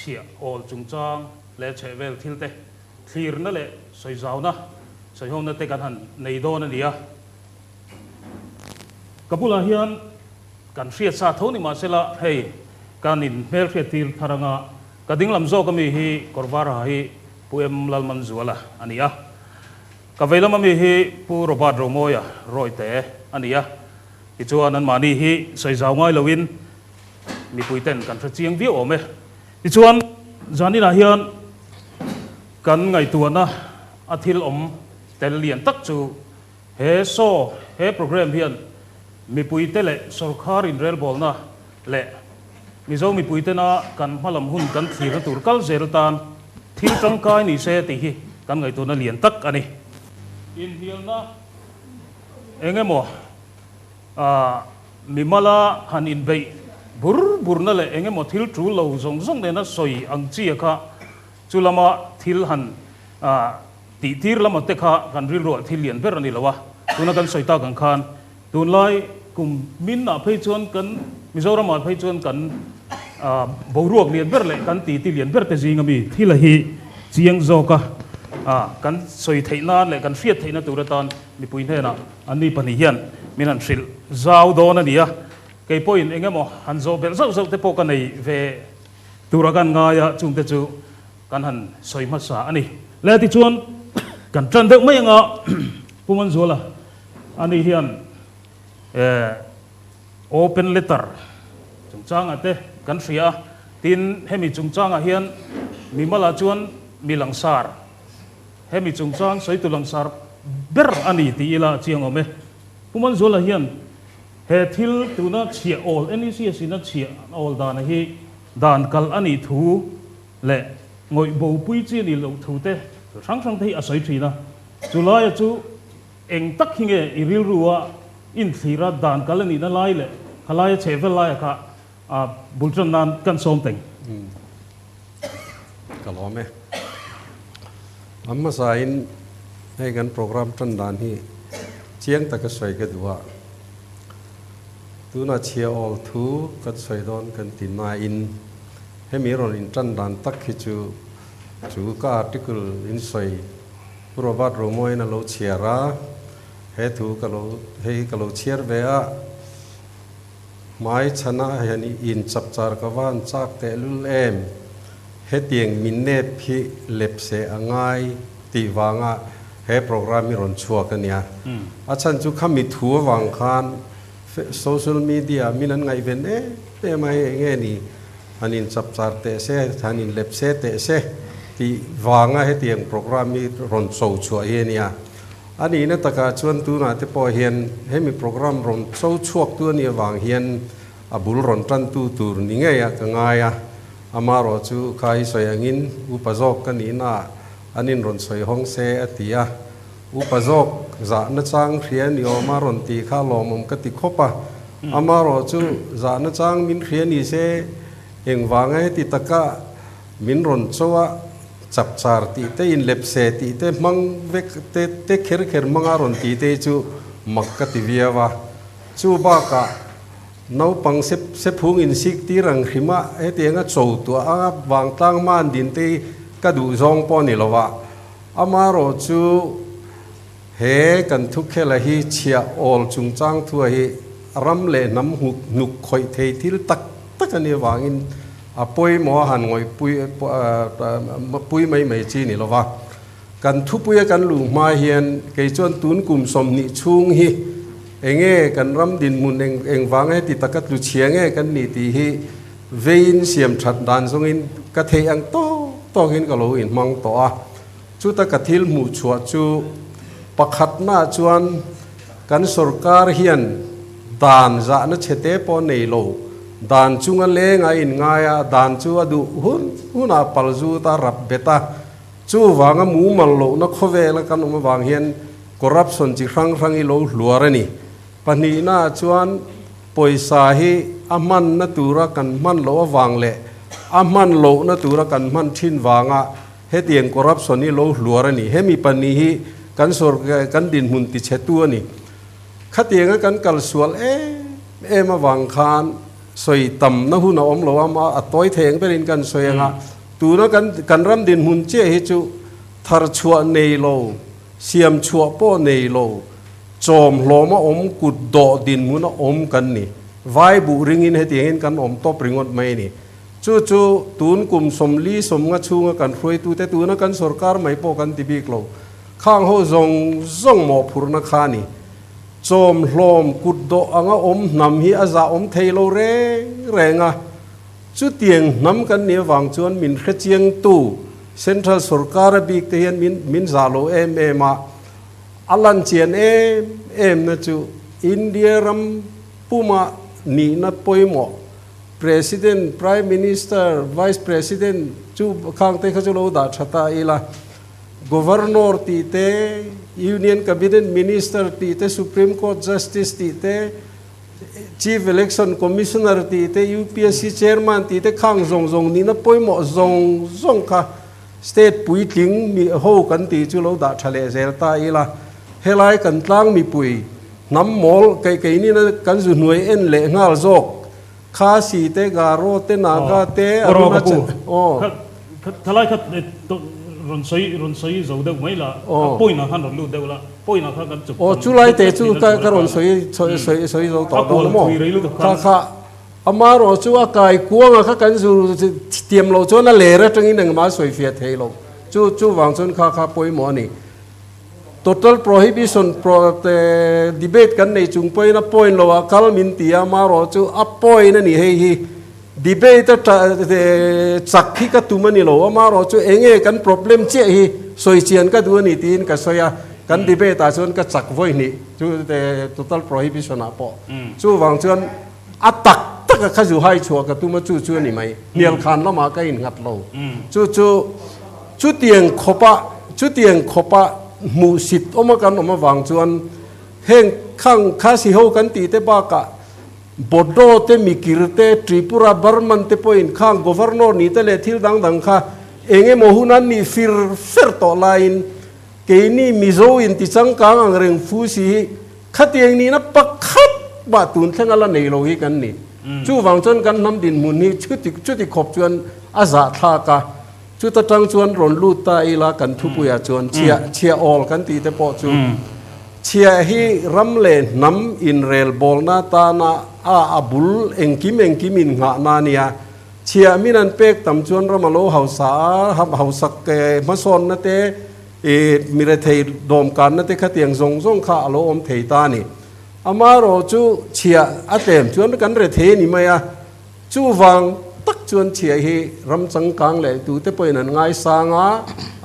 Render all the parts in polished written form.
chhiah awl chungchang leh chhehvel thil te thlirna leh sawizauna, sawihawmna te kan han nei dawn a ni a. Ka bulah hian kan hriat sa tho ni mahsela hei kan in hmelhriat tir thar anga ka dinglam zawk ami hi Kawrvara hi Pu M Lalmanzuala a ni a. Ka veilam ami hi Pu Robert Romawia Rawite a ni a. Tichuan anmahni hi sawizau ngai loin mipui ten kan hre chiang viau awm e. Tichuan zaninah hian kan ngaihtuahna a thil awm tel lian tak chu he show, he program hian mipuite leh sawrkhar inrelbawlna leh Mizo mipuitena kan hmalam hun kan thlirna tur kal zel tan thil tangkai ni se tih hi kan ngaihtuahna lian tak a ni. Inhnialna eng emaw mimala han inbeih bur burna leh eng emaw thil tul lo zawng zawng nena sawi ang chi a kha chu lama thil han tih tir lama te kha kan rilruah thil lian ber a ni lo a, tuna kan sawi tak ang khan Tunlai kum min ah phei chuan kan Mizoram ah phei chuan kan boruak lian ber leh kan titi lian ber te zing ami thil a hi chiang zawk a, kan sawi theih nan leh kan hriat theihna tur atan mipui hnenah anni pahnih hian min han hrilh zau dawn a ni a, kei pawhin eng emaw han zawh belh zauh zauh te pawh ka nei ve tura kan ngai a, chungte chu kan han sawi hmasa a ni. Le tichuan kan tan deuh mai anga Pu Manzuala. Ani hian open letter chungchangah te kan hria a, tin hemi chungchangah hian mimalah chuan mi langsar, hemi chungchang sawitu langsar ber a ni tih ila a chiang awm e. Pu Manzuala hian he thil tuna chhiah awl, NECS ina chhiah awl dana hi dan kal a nih thu leh ngawih bopui chi a nih loh thu te hrang hrang te hi a sawi thin a, chulaia chu Eng tak hi nge i rilru a inthlir a dan kal a nihna lai leh khalai a chheh vel laia kha bul tan nan kan sawm teng? Ka lawm e. A hmasain hei kan program tan dan hi chiang taka sawi ka duh a. Tunah chhia awl thu kan sawi dawn kan ti nain hemi rawn intan dan tak hi chu chu ka article in sawi Pu Robert Romoin a lo chhiar a, he thu ka lo hei ka lo chhiar ve a, hmai chhana hian in chapchar ka van chak tehlul em, hetiang min nep hi lep se a ngai tih vanga he program hi rawn chhuak a nia. A chhan chu khami thu avang khan social media min an ngaihven em em a, hei enge ni Han in chapchar teh se, han in lep se teh se tih vanga hetiang program hi rawn cho chhuah hi a nia. A nihna takah chuan tunah te pawh hian hemi program rawn cho chhuak tu a nih avang hian a bul rawn tantu tur ni ngei ah ka ngai a. Amaherawh chu kha hi sawi angin upa zawk ka nihna ah an in rawn sawi hawng se a ti a. Upa zawk zahna chang hria ni awm a rawn ti kha lawmawm ka ti khawp a. Amaherawh chu zahna chang min hria ni se engvanga heti taka min rawn cho a, chapchar tih te, inlepse tih te hmang vek te te kher kher hmanga rawn ti te hi chu mak ka ti viau a. Chu bakah naupang se sephung insik tir ang hrim a, hetianga cho tuah anga vangtlang hma an din te hi ka duh zawng pawh a ni lo a. Amaherawh chu he kan thukhela hi chhiah awl chungchang thua hi ram leh hnam hnuk khawih thei thil tak tak a nih avangin a pawimawh a han ngawih pui mai mai chi ni lova. Kan thupuia kan luh hma hian kei chuan tun kum 20 chhung hi enge kan ram dinhmun engvanga heti taka tlu chhia nge kan nih tih hi Veiin siam that dan zawngin ka theih ang tawk tawkin ka lo inhmang tawh a. Chuta ka thil hmuh chhuah chu pakhatnaah chuan kan sorkar hian dan zahna chhete pawh nei lo, dan chunga leng a inngai a, dan chu a duh hun hunah pal zut a, rap bet a. Chuvanga mumal lohna khawvela kan awm avang hian corruption chi hrang hrang hi lo hluar a ni. Pahnihnaah chuan pawisa hi a hmanna tura kan hman loh avang leh a hman lohna tura kan hman thin vanga hetiang corruption hi lo hluar a ni. Hemi pahnih hi kan sawr kan dinhmun tichhetu a ni. Khatianga kan kal sual em em avang khan sawi tamna hun a awm lo a, a tawi thei ang berin kan sawi anga. Tuna kan kan ram dinhmun chiah hi chu thar chhuah nei lo, siam chhuah pawh nei lo, chawm hlawma awm kut dawh dinhmuna awm kan ni. Vai buh ringin hetiangin kan awm tawp ringawt mai a ni. Chu chu tun kum 40 sawmnga chhunga kan hruaitute tuna kan sorkar mai pawh kan ti bik lo. Khang ho zawng zawng mawhphurhna kha a ni. Chawm hlawm kut dawh anga awm hnam hi a zah awm thei lo reng reng a. Chutiang hnam kan nih avang chuan min hrechiangtu Central sorkar a bik te hian min min zah lo em em a. A lan chian em em na chu India ram puma nihna pawimawh President, Prime Minister, Vice President chu khang te kha chu lo dah tha ta ila. Governor tih te, Union Cabinet Minister tih te, Supreme Court Justice tih te, Chief Election Commissioner tih te, UPSC Chairman tih te khang zawng zawng nihna pawimawh zawng zawng kha State puitling mi ho kan tih chu lo dah tha leh zel ta ila. Helai kan tlang mipui hnam mawl kei keinina kan zu hnuai en leh nghal zawk Khasi te, Garo te, Naga te, Arunachal aw. Thalai kha rawn sawi rawn sawi zo deuh mai la, a point ah khan rawn lut deuh la, point ah khan kan chuk Aw chulai te chu ka ka rawn sawi sawi sawi zo tawh dawn maw? Kha kha amarawh chu a kai kuanga kha kan zu tiam loh chuan a ler atangin engmah a sawi fiah thei lo. Chu chuvang chuan kha kha pawimawh a ni. Total prohibition pro te debate kan nei chung pawhin a point lo ah kal min ti a, amarawh chu a point a ni hei hi debate a chak hi ka tum a ni lo, amarawh chu enge kan problem chiah hi sawi chian ka duh a ni tiin ka sawi a, kan debate ah chuan ka chak vawi hnih chu total prohibition ah pawh chuvang chuan a tak tak a kha zu hai chhuah ka tum a chu chu a ni mai, hnial khan lamah ka innghat lo chu chu. Chutiang khawpa chutiang khawpa hmuhsit awma kan awm avang chuan heng khang Khasi ho kan tih te bakah Bodo te Mikir te Tripura Burman te pawhin khang Governor ni te leh thil dang dang kha eng emaw hun an nih fir fer tawh laiin keini Mizo in ti changkang ang reng fu si hi khatiang nihna pakhat mah tun thleng a la nei lo hi kan ni. Chuvang chuan kan hnam dinhmun hi chuti chuti khawp chuan a zahthlak a. Chuta tang chuan rawn lut ta ila kan thupuiah chuan chhiah chhiah awl kan tih te pawh chu chhiah hi ram leh hnam inrel bawlna tana a a bul engkim engkim in nghahna a nia. Chhiah min an pek tam chuan ram a lo hausa a, hausak hmasawnna te ih mirethei dawmkanna te khatiang zawng zawng kha a lo awm thei ta a ni. Amaherawh chu chhiah a tlem chuan kan rethei a ni mai a. Chuvang tak chuan chhia hi ram changkang leh tute pawhin an ngaisang a,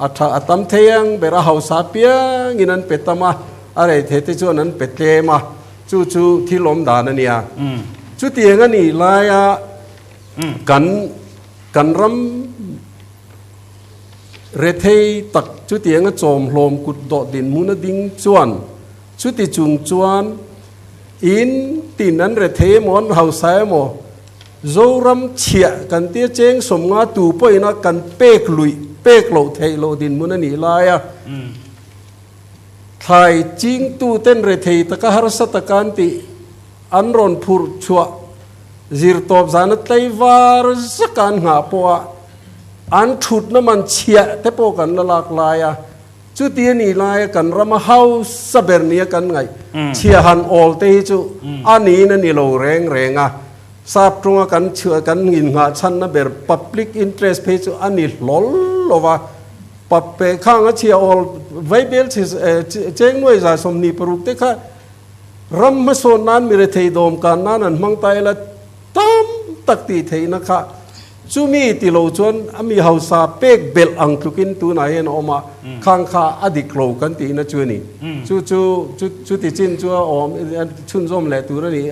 a tha a tam thei ang ber a hausa apiangin an pe tam a, a rei thei te chuan an pe tlem a, chu chu thil awm dan a nia. Chutiang a nih laia kan kan ram rethei tak chutianga chawmhlawm kut dawh dinhmun a ding chuan chuti chung chuan In tin an rethei emaw an hausa emaw Zoram chhiah kan tia cheng 50 tu pawhin a kan pek luih pek loh theih loh dinhmun a nih lai a. Thlai chingtu ten rethei taka harsa taka an tih an rawn phurh chhuah zirtawp zana tlaivar zaka an nghah pawha an thutna man chhiah te pawh kan la lak lai a. Chuti a nih laia kan rama hausa ber nia kan ngaih chhia han awl te hi chu a niin a ni lo reng reng a. Sap tawnga kan chhuah kan innghah chhanna ber public interest phei chu a ni hlawl lo va. Pap khang a chhia awl vaibel chhe cheng nuai 26 te kha ram hmasawn nan mi rethei dawm kan nan an hmang ta ila tam tak tih theihna kha Chumi ti lo chuan a mi hausa pek belh ang tlukin tunah hian a awm a, khang kha a dik lo kan tihna chu a ni. Chu chu chuti chin chu a awm chhunzawm leh tur a ni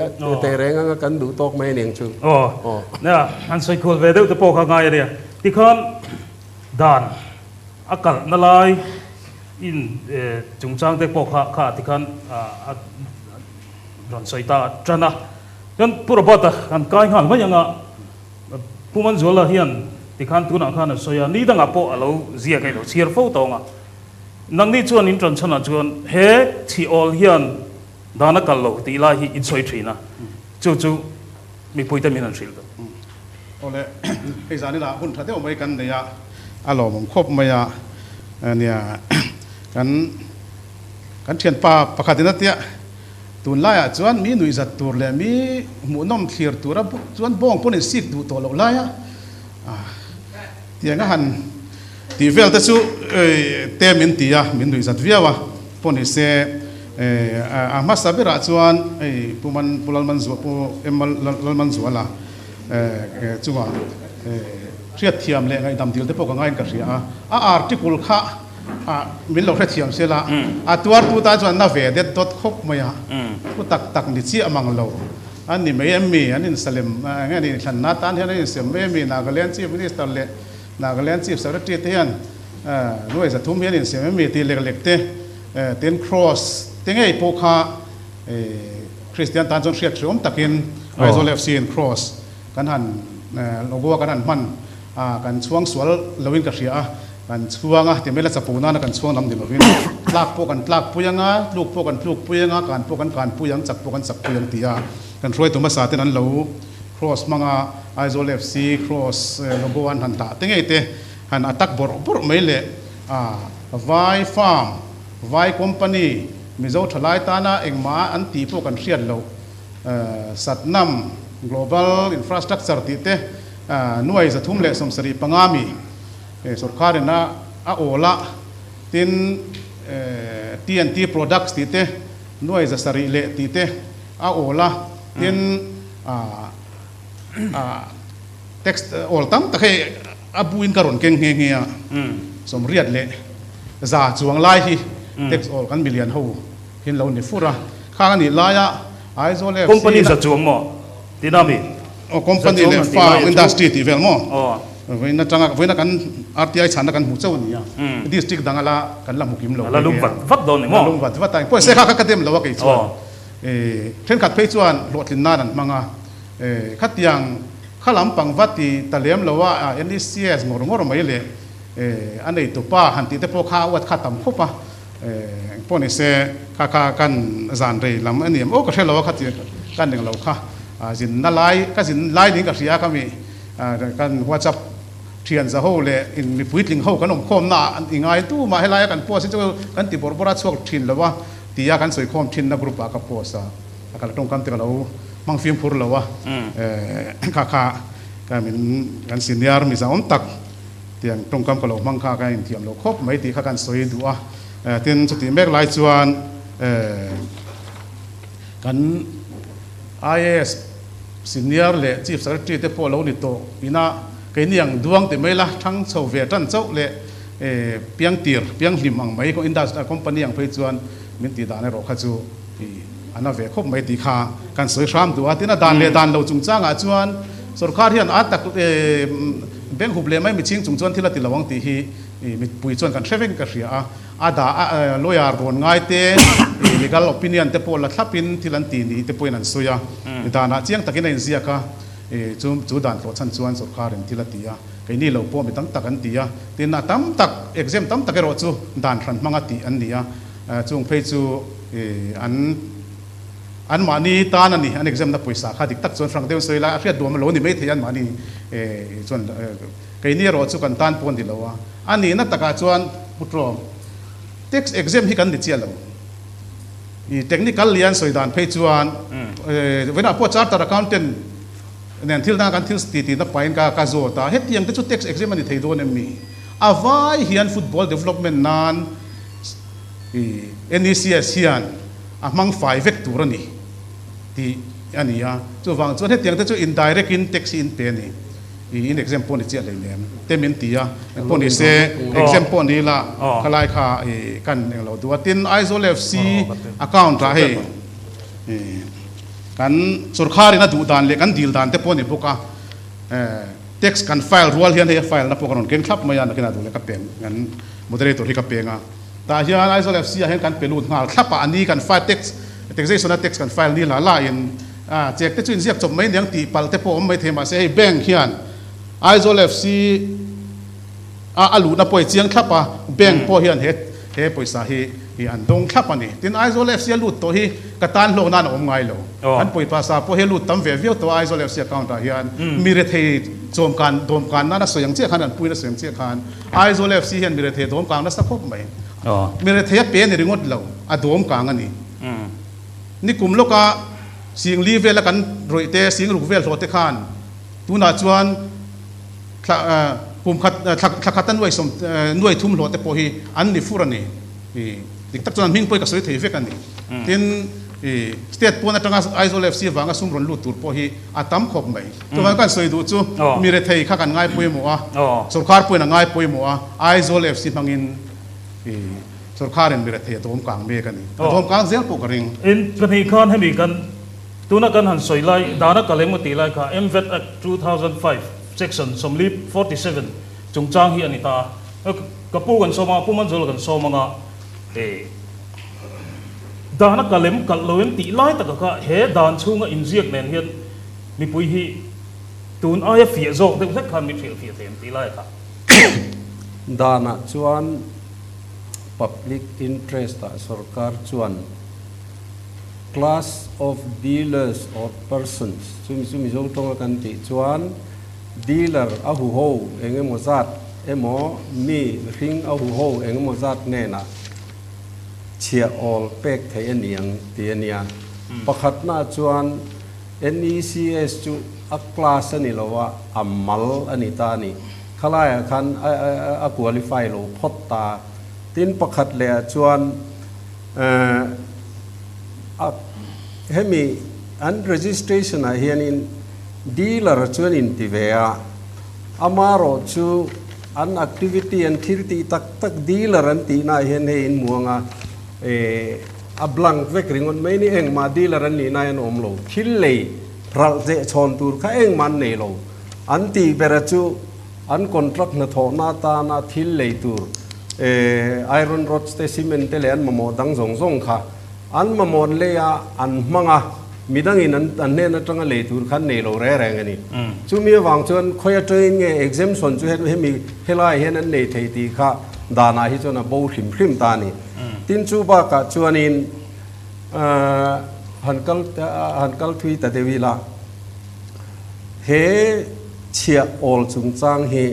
teh reng anga kan duh tawk mai a ni ang chu. Aw, nia, han sawi khual ve deuh te pawh kha ngai a nia. Tikhan dan a kalhna lai in chungchang te pawh kha kha tikhan a rawn sawi ta tan a. Chuan Pu Robert-a kan kai nghal mai anga. Pu Manzuala hian tikhan tunah khan a sawi a, ni dangah pawh a lo ziak a, i lo chhiar fo tawng a. Nangni chuan in ṭan chhanah chuan he chhiawl hian dan a kal lo tih lai hi in sawi ṭhin a, chu chu mipuite min han hrilh duh. Awle, hei zanin ah hun tha deuh mai kan nei a, a lawmawm khawp mai a, nia kan kan thianpa pakhatin a tia tunlaiah chuan mi nuihzat tur leh mi hmuhnawm thlir tura chuan bawng pawn insik duh tawh loh laia tiang a han tih vel te chu te min ti a, min nuihzat viau a, pawh ni se a hmasa berah chuan hei Pu Man Pu Lalmanzuala Pu M Lalmanzuala chunga hriatthiam leh ngaihdam dil te pawh ka ngaiin ka hria a, a article kha min lo hrethiam se la, a tuartu tan chuan na ve det dawt khawp mai a, thu tak tak ni chiah mang lo an ni mai em mi, an insalem eng nge ni thlanna tan hian an insem mai em mi, Nagaland Chief Minister leh Nagaland Chief Secretary te hian nuai zathum hi an insem em mi tih lek lek te, tin Cross te ngei pawh kha Kristian tan chuan hriat hriawm takin Aizawl FC in Cross kan han logo a kan han hman a, kan chhuang sual loin ka hria a, kan chhuang a, ti mai la chapo nana kan chhuang lam ni lovin tlak pawh kan tlak pui ang a, tluk pawh kan tluk pui ang a, kan pawh kan kan pui ang, chak pawh kan chak pui ang ti a kan hruaitu hmasa ten an lo Cross hmang a, Aizawl FC Cross logo an han dah te ngei te han attack bawrh bawrh mai leh a, Vai farm, Vai company, Mizo thalai tana engmah an tih pawh kan hriat loh. Satnam Global Infrastructure tih te nuai 375 mi sorkarin a a awl a, tin TNT Products tih te nuai 700 leh tih te a awl a, tin text awl tam tak hei a buin ka rawn keng nghe nghe a, 800 chuang lai hi text awl kan milian ho Hin lo ni fur a, khang a nih laia Aizawl FC Company za chuang maw? Tina mi? Aw company leh farm industry tih vel maw? Vawiin atanga vawiin a kan RTI chhanna kan hmu chauh a ni a, district dang ala kan la hmu kim lo A la lum vat vat dawn ni maw? A lum vat vat a, engpawh se kha kha ka dem lo a kei chuan thenkhat phei chuan hlawhtlin nan an hmang a, khatiang kha lampang va ti ta lem lo a NECS ngawr ngawr mai leh a neitupa han tih te pawh kha a uat kha tam khawp a. Engpawh ni se kha kha kan zan rei lam a ni em aw ka hre lo a kha ti ka ning lo kha zin na lai ka zin lai niin ka hria ka mi kan whatsapp thian za ho leh in mi puitling ho kan awm khawm na ah i ngai tu mah helai a kan post hi chu kan ti bawrh bawrh a chhuak thin lo a tia kan sawi khawm thin na group ah ka post a a kal tawngkam te ka lo hmang fimkhur lo a kha kha ka min kan senior mi zahawm tak Tiang tawngkam ka lo hmang kha ka inthiam lo khawp mai tih kha kan sawi duh a. Tin, chutih mek lai chuan kan IAS Senior leh Chief Secretary te pawh lo ni tawh ina keini ang duang ti mai la, thang chho ve tan chauh leh piangtir, pianghlim ang mai industry company ang phei chuan min tih dan erawh kha chu a na ve khawp mai tih kha kan sawi hram duh a. Tin, a dan leh dan lo chungchangah chuan sorkar hian a tak Bank hup leh mai miching chung chuan thil a ti lo ang tih hi mipui chuan kan hre vek ka hria a. A dah a lawyer rawn ngai te, legal opinion te pawh la thlapin thil an ti ni te pawhin an sawi a. Danah chiang takin a inziak a, chu chu dan tlawhchhan chuan sorkarin thil a ti a. Keini lo pawh mi tam tak an ti a. Tin, a tam tak, exam tam tak erawh chu dan hran hmanga tih an ni a. Chung phei chu an. Anmahni tan a ni, an exam na pawisa kha dik tak chuan hrang deuhin sawi lai a hriat duam a lo ni maithei anmahni chuan keini erawh chu kan tan pawh a ni lo a, a nihna takah chuan Pu Tawng, tax exam hi kan ni chiah lo. I technical lian sawi dan phei chuan vawiinah pawh charter accountant nen thil danga kan thil ti tihna pahin ka ka zawt a, hetiang te chu tax exam a ni thei dawn em ni? A vai hian football development nan i NECS hian a hmang fai vek tur a ni tih a ni a, chuvang chuan hetiang te chu indirect in tax hi in pe a ni, i in exam pawh ni chiah hleinem te min ti a, eng pawh ni se exam pawh ni ila khalai kha i kan eng lo duh a, tin Aizawl FC account ah hei kan sorkar in a duh dan leh kan dil dan te pawh a ni bawk a, tax kan file rual hian hei a file na pawh ka rawn keng thlap mai a, nakinah duh leh ka peng kan moderator hi ka peng a. Tah hian Aizawl FC ah hian kan pe lut nghal thlap a, a ni kan file tax, taxation a tax kan file ni la la in check te chu inziak chawp mai niang tih palh te pawh awm mai thei mahse hei bank hian Aizawl FC a a luhna pawh i chiang thlap a, bank pawh hian he he pawisa hi hi an dawng thlap a ni. Tin Aizawl FC a lut tawh hi ka tan hlawk nan a awm ngai lo. Kan pawisa pawh hi a lut tam ve viau tawh a Aizawl FC account ah hian mi rethei. chawmkan dawmkan nana sawi ang chiah khan an puin a sawi ang chiah khan Aizawl FC hian mirethei a dawmkang nasa khawp mai. Mirethei a pe a ni ringawt lo, a dawmkang a ni. Nikum lawka singli vela kan rawih te, singruk vel hlawh te khan tunah chuan thla kum khat thla khat a nuai sawm nuai thum hlawh te pawh hi an ni fur a ni. Dik tak chuan an hming pawh hi ka sawi thei vek a ni. Tin, state pawn atanga Aizawl FC vanga sum rawn lut tur pawh hi a tam khawp mai. Chuvang kan sawi duh chu mi rethei kha kan ngai pawimawh a, sorkar pawhin a ngai pawimawh a, Aizawl FC hmangin sorkarin mi rethei a dawm kang mek a ni. A dawm kang zel pawh ka ring. In pahnih khan hemi kan tuna kan han sawi lai dana kal emaw tih lai kha MVAT Act 2005 Section 40 47 chungchang hi a ni ta a. Ka pu kan sawm anga, Pu Manzuala kan sawm anga e dana kal em kalh lo em tih lai taka kha he dan chhunga inziak nen hian mipui hi tun aia fiah zawk deuh hlek khan mi hrilh fiah thei em tih lai kha. Danah chuan public interest ah sorkar chuan class of dealers or persons chumi chu Mizo tawnga kan tih chuan dealer a huho eng emaw zat emaw mi hring a huho eng emaw zat hnenah chhiah awl pek theih a ni ang tih a nia. Pakhatna chuan NECS chu a class a ni lo a, a mal a ni ta a ni. Khalaiah khan a qualify lo phawt ta. Tin pakhat lehah chuan a hemi an registration ah hianin dealer chuan in ti ve a, amarawh chu an activity an thil tih tak tak dealer an tihna ah hian hei in hmu ang a, a blank vek ringawt mai ni engmah dealer an nihna hian awm lo, thil lei ralh hleh chhawn tur kha engmah an nei lo. An tih bera chu an contract hnathawhna atana thil lei tur iron rods te, cement te leh an mamawh dang zawng zawng kha an mamawh lei a, an hmang a, midangin an hnen atanga lei tur kha an nei lo reng reng a ni. Chumi avang chuan khawi atangin nge exemption chu hemi helaiah hian an nei thei tih kha danah hi chuan a bo hrim hrim ta a ni. Tin chu bakah chuanin han kal han kal thui ta deuh ila he chhiah awl chungchang hi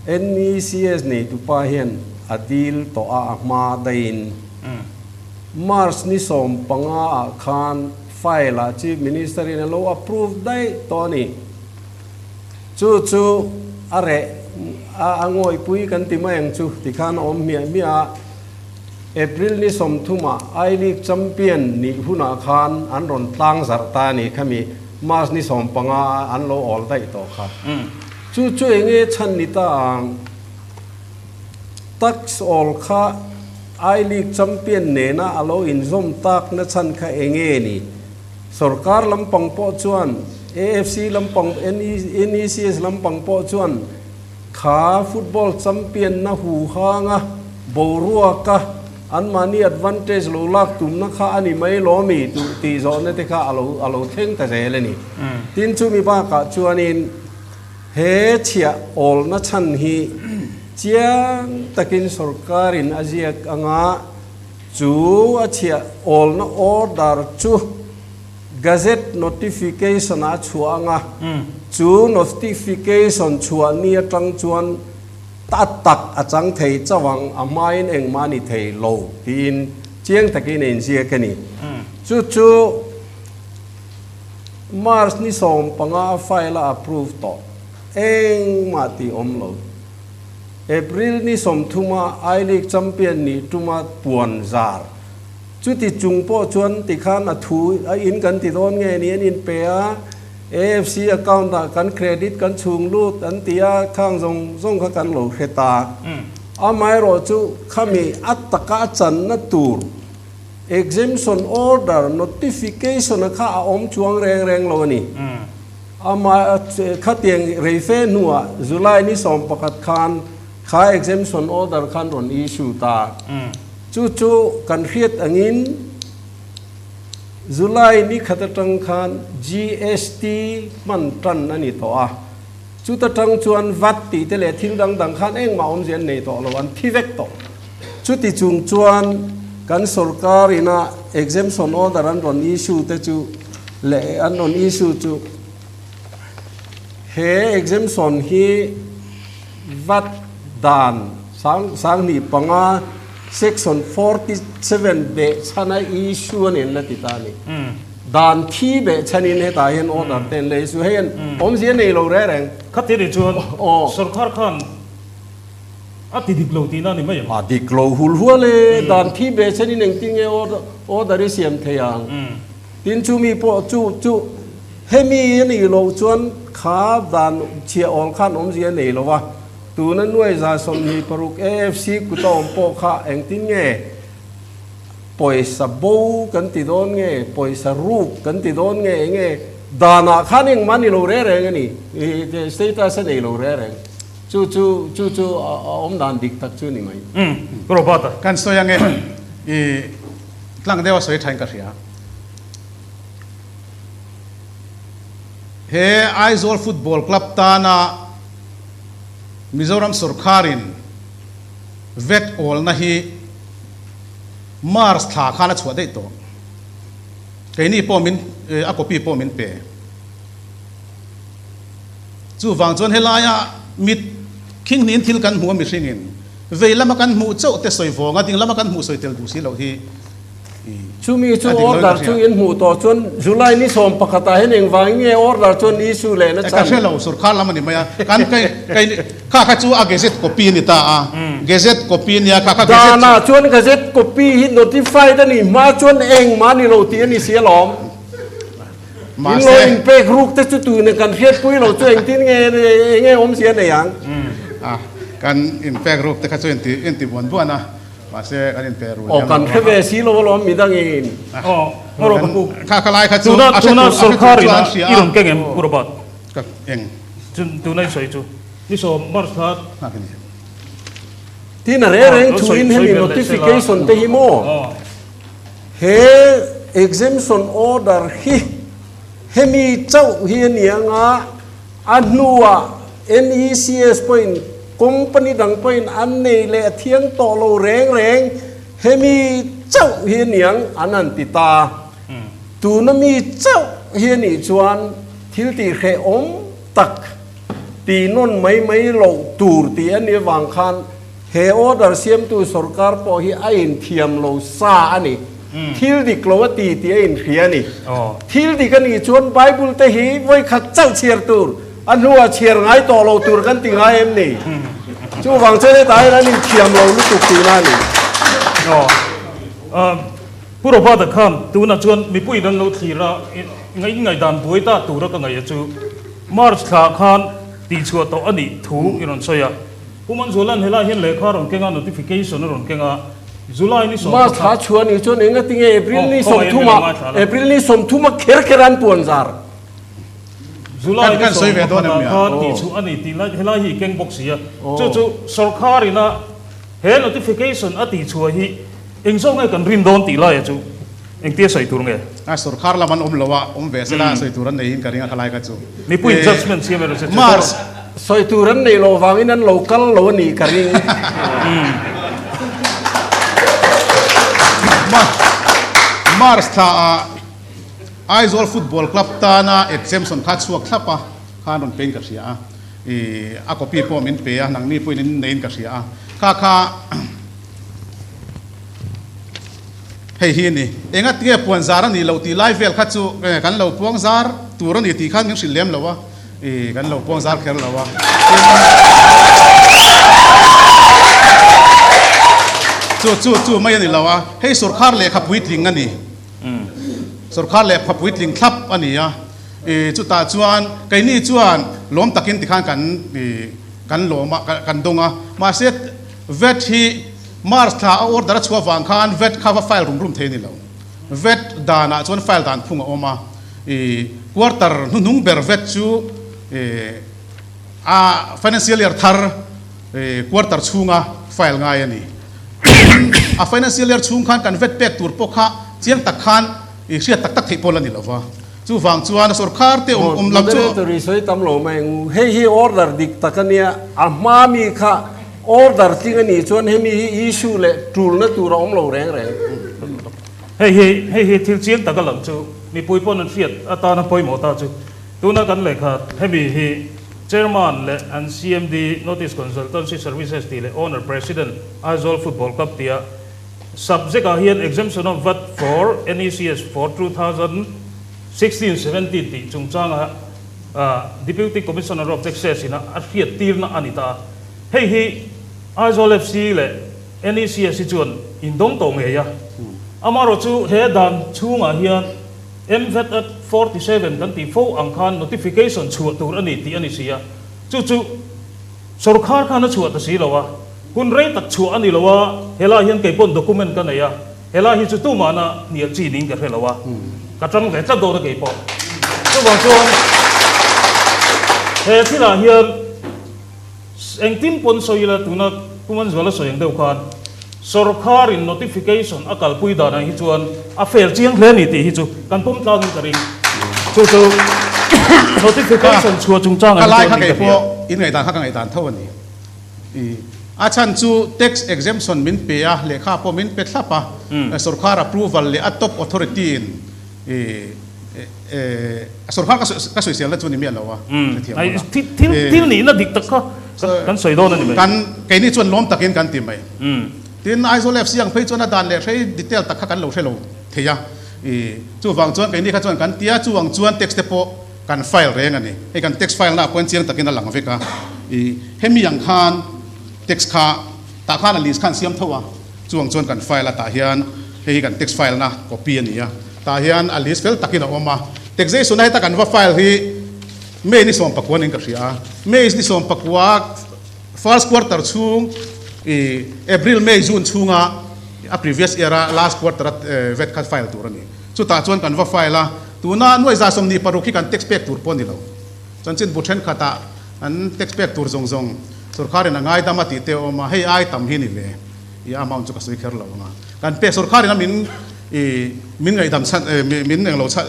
NECS neitupa hian a dil tawh a a hma daihin March ni 15 ah khan file ah Chief Minister in a lo approve daih tawh a ni. Chu chu a reh a a ngawihpui kan ti mai ang chu tikhan a awm hmiah hmiah a, April ni 30 ah I League champion nih hunah khan an rawn tlang zarh ta a ni khami March ni 15 ah an lo awl daih tawh kha. Chu chu eng nge chhan ni ta ang? Tax awl kha I League champion nena a lo inzawm tak na chhan kha eng nge ni? Sorkar lampang pawh chuan, AFC lampang, NECS lampang pawh chuan kha football champion na huhanga boruaka anmahni advantage lo lak tumna kha a ni mai lawmi tuh tih zawhna te kha a lo a lo thleng ta zel a ni. Tin chumi bakah chuanin he chhiah awlna chhan hi chiang takin sorkarin a ziak anga, Chu a chhiah awlna order chu Gazette notification ah a chhuah ang a, chu notification chhuah ni atang chuan a tak a chang thei chauh ang, a hmain engmah a ni thei lo tiin chiang takin a inziak a ni. Chu chu March ni 15 a file a approve tawh, engmah tih awm lo. April ni 30 a I League champion nih tuma puan zar. Chuti chung pawh chuan tikhan a thu a in kan ti dawn nge ni an inpe a, AFC account ah kan credit kan chhung lut an ti a, khang zawng zawng kha kan lo hre ta. Amaherawh chu khami a taka a channa tur exemption order notification a kha a awm chuang reng reng lo a ni. Amah khatiang reife hnuah July ni 11 khan kha exemption order khan rawn issue ta. Chu chu kan hriat angin July ni khat atang khan GST hman tan a ni tawh a. Chuta tang chuan vat tih te leh thil dang dang khan engmah awmzia an nei tawh lo, an thi vek tawh. Chuti chung chuan kan sorkar ina exemption order an rawn issue te chu leh an rawn issue chu He exemption hi vat dan 25 section 47 behchhana issue a nen la ti ta a ni. Dan thi behchhanin hetah hian order te an la issue. Hei an awmzia nei lo reng reng. Khati ri chuan sorkar khan a ti dik lo tihna a ni mai ang. A dik lo hul hual e, dan thi behchhanin engtin nge order i siam thei ang? Tin chumi pawh chu chu hemi a nih loh chuan kha dan chhiah awl khan awmzia a nei lo a, tuna nuai 26 AFC kut a awm pawh kha engtin nge pawisa bo kan ti dawn nge, pawisa ruk kan ti dawn nge enge danah khan engmah ni lo reng reng a ni, status a nei lo reng reng. Chu chu chu chu a awm dan dik tak chu ni mai. Umm Robert a. Kan sawi ange i tlang deuh a sawi thain ka hria. He Aizawl Football Club tana Mizoram sawrkharin vet awlna hi March thla khan a chhuah daih tawh. Keini pawh min a copy pawh min pe. Chuvang chuan helaia mit khinghniin thil kan hmuh a mihringin vei lama kan hmuh chauh te sawi vawng a, ding lama kan hmuh sawi tel duh si loh hi Chumi chu order chu in hmuh tawh chuan July ni 11 ah hian engvangin nge order chuan issue leh na chan? Ka hre lo, sorkar lam a ni mai a, kan kei kei kha kha chu a gazette copy a ni ta a, gazette copy a nia kha kha gazette Danah chuan gazette copy hi notified a nih hma chuan engmah a ni lo tih a ni si alawm. In lo inpek ruk te chu tune kan hriatpui lo chu engtin nge enge awmzia nei ang? A, kan inpek ruk te kha chu inti inti buan buan a, mahse kan inpe ru lem lo. Aw, kan hre ve si lo alawm midangin. Aw, ngaw ka pu. Kha kha lai kha chu a hre tur a hre tur chu an hria a. I rawn keng em Pu Robert? Ka eng. Tuna i sawi chu ni sawm March thla. Tin a reng reng thuin hemi notification te hi maw? He exemption order hi hemi chauh hi a ni anga a hnuah NECS pawhin company dang pawhin an nei leh a thiang tawh lo reng reng hemi chauh hi a ni ang an han ti ta. Tuna mi chauh hi a nih chuan thil tih hrehawm tak tih nawn mai mai loh tur tih a nih avang khan He order siamtu sorkar pawh hi a inthiam lo sa a ni. Thil dik lo a ti tih a inhria a ni. Thil dik a nih chuan Bible te hi vawikhat chauh chhiar tur, a hnuah chhiar ngai tawh lo tur kan ti ngai em ni? Chuvang chuan hetah hian an inthiam lo lutuk tihna a ni. Pu Robert-a khan tunah chuan mipuiin an lo thlir a, inngaihdan buai ta tura ka ngaih a chu March thla khan tihchhuah tawh a nih thu i rawn sawi a. Pu Manzuala'n helai hian lehkha a rawn keng a, notification a rawn keng a, July ni sawm pakhat. March thla chhuah ni chuan enga tinge April ni 30 ah, April ni 30 a kher kher an puan zar. July ni 11 ah khan tih chhuah a ni tih lai helai hi i keng bawk si a, chu chu sorkar ina he notification a tih chhuah hi eng zawk nge kan rin dawn tih laia chu engtia sawi tur nge? A sorkar lam an awm lo a, awm ve sela sawi tur an nei in ka ring a khalai kha chu. Mipui judgement siam erawh se chu. Mars. Sawi tur an neih loh vangin an lo kal lo a nih ka ring. Mars thla ah Aizawl Football Club tana exemption kha chhuak thlap a, khan rawn pein ka hria a, i a copy pawh min pe a, nangni pawhin in neiin ka hria a, kha kha Hei hi a ni. Enga tinge puan zar a nih loh tih lai vel kha chu kan lo puang zar tur a ni tih khan min hrilh lem lo a, i kan lo puang zar kher lo a. Tin, chu chu chu mai a ni lo a, hei sorkar lehkha puitling a ni. Sorkar lehkha puitling thlap a ni a, i chutah chuan keini chuan lawm takin tikhan kan i kan lawm a, kan dawng a, mahse vet hi March thla a order a chhuah vang khan vet kha va file rum rum thei a ni lo. Vet danah chuan file dan phung a awm a, i quarter hnuhnung ber vet chu i a financial year thar i quarter chhunga file ngai a ni. Tin, a financial year chhung khan kan vet pek tur pawh kha chiang tak khan i hriat tak tak theih pawh la ni lo va. Chuvang chuan a sorkar te awm awm lam chu. Moderator i sawi tam lo mai ang u. Hei hi order dik tak a nia, a hma mi kha Order tling a nih chuan hemi hi issue leh tulna tur a awm lo reng reng. Hei hi hei hi thil chiang tak a lang chu mipui pawn an hriat atana pawimawh ta chu tuna kan lehkha hemi hi Chairman leh an CMD Notice Consultancy Services tih leh Owner President Aizawl Football Club tia subject ah hian Exemption of vat for NECS for 2016 17 tih chungchanga Deputy Commissioner of Taxes ina a hriattirna a ni ta a. Hei hi Aizawl FC leh NECS hi chuan indawng tawh ngei a. Amaherawhchu he dan chhungah hian MVAT Act 47 kan tih fo ang khan notification chhuah tur a ni tih a ni si a. Chu chu sorkar khan a chhuah ta si lo a, hun rei tak chhuah a ni lo a, helai hian kei pawn document ka nei a, helai hi chu tumahna hnial chi niin ka hre lo a, ka tang ve tlat dawn a kei pawh. Chuvang chuan he thilah hian Engtin pawn sawi ila tuna Pu Manzuala sawi ang deuh khan sorkharin notification a kalpui dan ang hi chuan a fail chiang hle a ni tih hi chu kan pawm tlangin ka ring. Chu chu notification chhuah chungchang ang hi chuan min ka hria. In ngaihdan kha ka ngaihdan tho a ni. A chhan chu tax exemption min pe a, lehkha pawh min pe thlap a, sorkar approval leh a top authority in Sorkar ka sawisel na chu ni miah lo a, hrethiam bawk a. Thil nihna dik tak kha kan sawi dawn a ni mai. Kan keini chuan lawm takin kan ti mai. Tin, Aizawl FC ang phei chuan a dan leh hrei detail tak kha kan lo hre lo thei a. Chuvang chuan keini kha chuan kan ti a, chu ang chuan tax te pawh kan file reng a ni. Hei kan tax file naah pawhin chiang takin a lang vek a. Hemi ang khan tax kha tah khan a list khan siam tho a, chu ang chuan kan file a tah hian hei hi kan tax file na copy a ni a. Tah hian a list fel takin a awm a, taxation a heta kan va file hi May ni 19 niin ka hria a, May ni 19 first quarter chhung i April, May, June chhunga a previous year a last quarter a vat kha file tur a ni. Chutah chuan kan va file a, tuna nuai 26 hi kan tax pek tur pawh a ni lo. Chanchinbu thenkhatah an tax pek tur zawng zawng sorkarin a ngaidam a tih te a awm a, hei ai tam hi ni ve i amount chu ka sawi kher lo ang a. Kan pek sorkarin a min I min ngaihdam chhan min englo chhan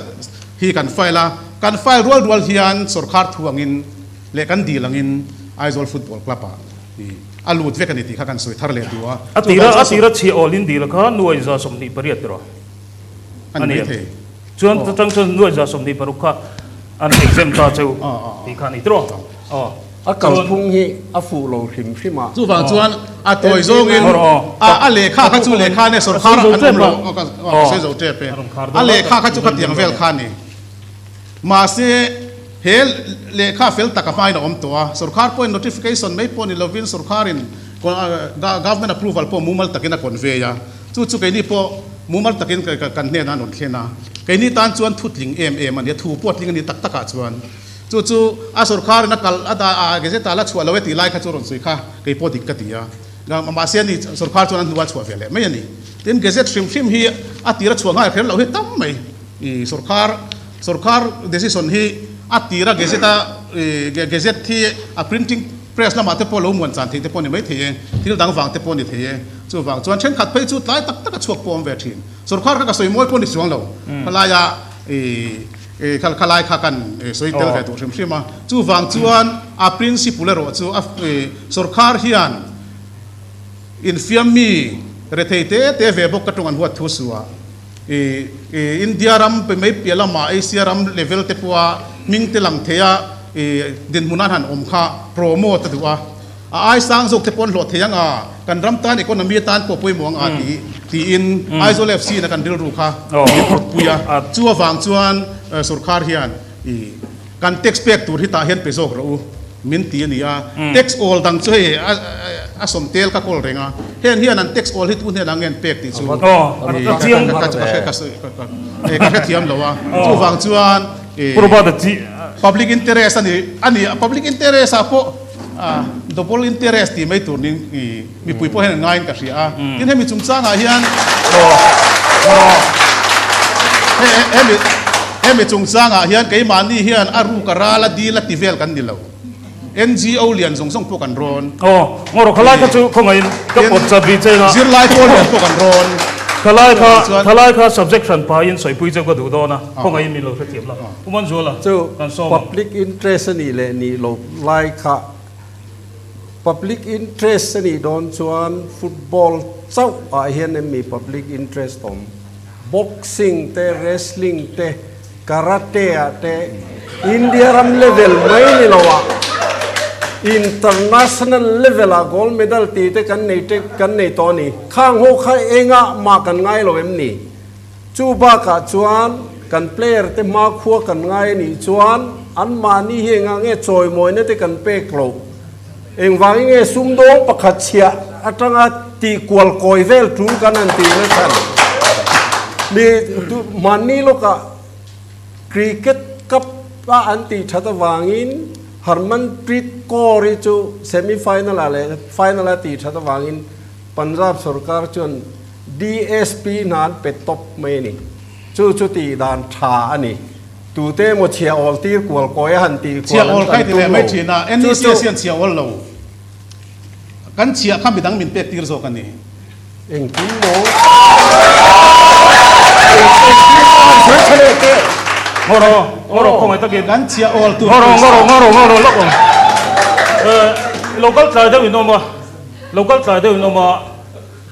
hi kan file a, kan file rual rual hian sorkar thu angin leh kan dil angin Aizawl Football Club ah i a lut vek a ni tih kha kan sawi thar leh duh a. A tira a tira chhiah awlin dil kha nuai 28 rawh a ni thei. Chuan chutang chuan nuai 26 kha an exempt ta cheu tih kha a ni tiraw? Aw. A kalphung hi a fuh lo hrim hrim a. Chuvang chuan a tawi zawngin a lehkha kha chu lehkha nia sorkar an awm lo ka sawi zo tep e. A lehkha kha chu khatiang vel kha a ni. Mahse he lehkha fel tak a hmain a awm tawh a, sorkar pawhin notification mai pawh ni lovin sorkarin government approval pawh mumal takin a convey a. Chu chu keini pawh mumal takin kan hnenah an rawn thlen a. Keini tan chuan thu tling em em a ni a, thu pawh a tling a ni tak takah chuan. Chu chu a sorkar in a kal a dah a gazette ah la chhuah lo e tih lai kha chu rawn sawi kha kei pawh dik ka ti a. Mahse ani sorkar chuan an hnu a chhuah ve leh mai a ni. Tin gazette hrim hrim hi a tir a chhuah nghal kher loh hi tam mai. I sorkar sorkar decision hi a tir a gazette a gazette hi a printing press lamah te pawh lo muan chan theih te pawh a ni mai thei e, thil dang vang te pawh a ni thei e. Chuvang chuan thenkhat phei chu tlai tak tak a chhuak pawh a awm ve thin. Sorkar kha ka sawi mawi pawh a ni chuang lo. Khalaia i. Kha kha lai kha kan sawi tel ve duh hrim hrim a, chuvang chuan a principle erawh chu a sorkar hian infiam mi rethei te te ve bawk ka tawng an huat thu su a, India ram pe mai piah lama Asia ram level te pawha hming te lang thei a dinhmun an han awm kha promote a duh a. A ai sang zawk te pawh an hlawh thei ang a, kan ram tan economy atan pawh pawimawh ang a ti tiin Aizawl FC in a kan rilru kha min pawtpui a, chu avang chuan sorkar hian i kan tax pek tur hi tah hian pe zawk rawh u min ti a ni a, tax awl dang chu hei a sawm tel ka kawl reng a, heng hian an tax awl hi tu hnenah nge an pek tih chu ka hrethiam lo a, chuvang chuan public interest a ni a, public interest ah pawh Double interest tih mai tur ning i mipui pawh hian an ngaiin ka hria a. Tin hemi chungchangah hian hemi hemi chungchangah hian keimahni hian a ruk a ral a dil a ti vel kan ni lo. NGO lian zawng zawng pawh kan rawn. Aw, ngawrh khalai kha chu khawngaihin ka pawt chat rih che na. Zirlai pawl lian pawh kan rawn. Khalai kha khalai kha subject hran pahin sawipui cheu ka duh dawn a, khawngaihin min lo hrethiam la. Pu Manzuala, Chu kan sawm ang. public interest a nih leh nih loh lai kha public interest a nih dawn chuan football chauh ah hian em mi public interest awm? Boxing te, wrestling te, karate ah te India ram level mai ni lo ah. International level ah gold medal tih te kan nei ṭek kan nei tawh a ni. Khang ho kha engah mah kan ngai lo em ni? Chu bakah chuan kan player te hmakhua kan ngai a nih chuan anmahni hi engah nge chawimawina te kan pek loh? Engvangin nge sumdawng pakhat chhiah atanga tih kual kawi vel tul kan han tih na chhan? Mi hmanni lawkah Cricket Cup a an tih that avangin Harmanpreet Kaur hi chu semi final ah leh final a tih that avangin Punjab sorkar chuan DSP hna an pe tawp mai a ni. Chu chu tih dan tha a ni. Tute emaw chhia awl tir kual kawi a han tih kual an kan tum lo. Chu chu. NEC hian chhia awl lo. Kan chhia kha midang min pek tir zawk a ni. Engtin maw? Engtin maw han sawi tha leh teh. Ngawraw, ngawraw khawngaih takin. Kan chhia awl tur. Ngawraw, ngawraw, ngawraw, ngawraw lawk ang. Local tlai deuh in awm a, local tlai deuh in awm a.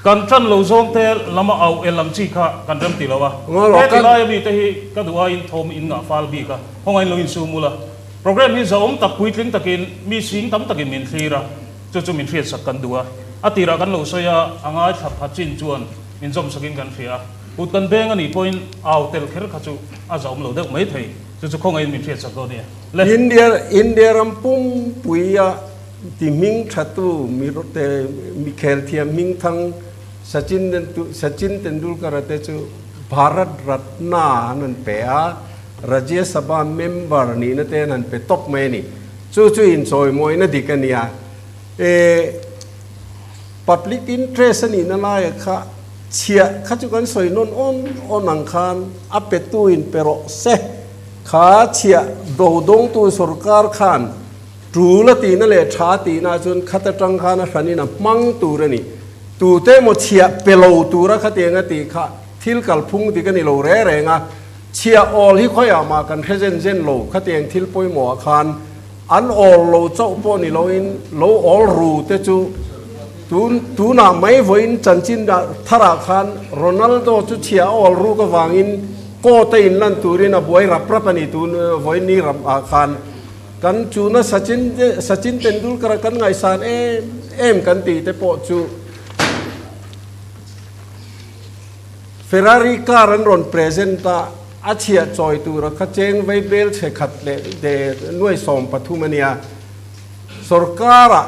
Kan tan lo zawng te lama au el ang chi kha kan rem ti lo a. He ti laia mite hi ka duh aiin thawm in ngah fal bik a, khawngaih lo insum ula. Program hi zahawm tak puitling takin mi sing tam takin min thlir a, chu chu min hriatsak kan duh a. A tirah kan lo sawi a, a ngaithla pha chin chuan min zawmsakin kan hria a. Kut kan beng a nih pawhin au tel kher kha chu a zahawm lo deuh mai thei. Chu chu khawngaih in min hriatsak dawn nia. Le. India India ram pumpuia Ti hming thatu mi te mi khel thiam hming thang Sachin Sachin Tendulkar-a te chu Bharat Ratna an han pe a, Rajya Sabha member nihna te an han pe tawp mai a ni. Chu chu inchawimawina dik a nia. E public interest a nihna laia kha chhiah kha chu kan sawi nawn awn awn ang khan a petu in pe rawh se. Kha chhiah dodawngtu sorkar khan Tul a tihna leh tha a tihna chuan khat atang khan a hranin a hmang tur a ni. Tute emaw chhiah pe lo tura khatiang a tih kha thil kalphung dik a ni lo reng reng a. Chhiah awl hi khawiah mah kan hre zen zen lo, khatiang thil pawimawhah khan an awl lo chauh pawh ni loin lo awl ru te chu tun tunah mai vawiin chanchin tharah khan Ronaldo chu chhiah a awl ruk avangin court a inlan turin a buai rap rap a ni tun vawiin ni ramah khan. Kan chuna Sachin Sachin Tendulkar a kan ngaihsan em em kan tih te pawh chu Ferrari car an rawn present a, a chhiah chawi tura kha cheng vei bel chhe khat leh de nuai 13 a nia. Sorkar-ah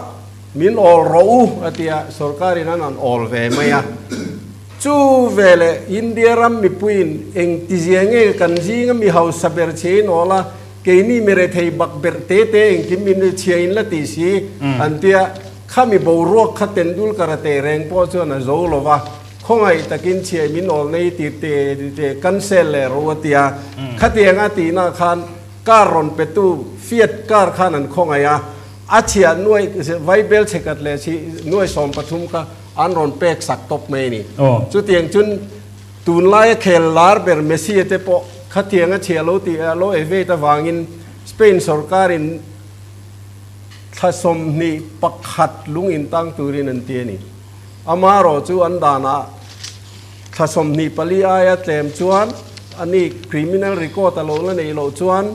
min awl rawh u a ti a, sorkar-in an an awl ve mai a. Chu veleh India ram mipuiin engtizia nge kan zinga mi hausa ber chhe in awl a, Keini mi rethei bak berh te te engkim min ri chhia in la ti si an tia, khami boruak kha Tendulkar a teh reng pawh chuan a zo lo va, khawngaih takin chhiah min awl nei ti te te cancel leh ro a tia, khatiang a tihna khan car rawn petu Fiat car khan an khawngaih a, a chhiah nuai vaibel chhekat leh si nuai 13 kha an rawn pek sak tawp mai a ni. Chutiang chun. Tunlaia khel lar ber Messi te pawh khatiang a chhia lo tih a lo evade avangin Spain sorkarin thla 21 lung intang turin an ti a ni. Amaherawh chu an danah thla 24 aia tlem chuan a ni criminal record a lo la neih loh chuan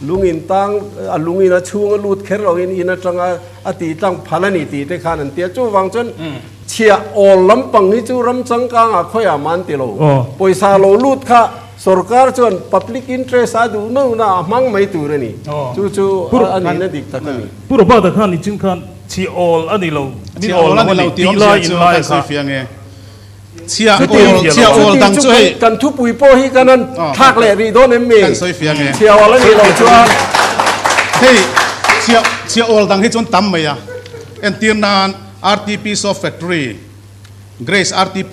lung intang a lung in a chhung a lut kher loin in atanga a tih tlang phal a ni tih te khan an ti a. Chuvang chuan Chhiah awl lampang hi chu ram changkangah khawiah mah an ti lo. Pawisa lo lut kha sorkar chuan public interest a duh no na a hmang mai tur a ni. Chu chu a nihna dik tak a ni. Pu Robert-a khan i chin khan chhiah awl a ni lo, min awl lo a ni tih lai in lai kha. Chhiah awl dang chu hei. Kan thupui pawh hi kan han thlak leh rih dawn em mi? Chhiah awl a nih loh chuan. Hei chhiah awl dang hi chuan tam mai a, entir nan RTP Soft Factory, Grace RTP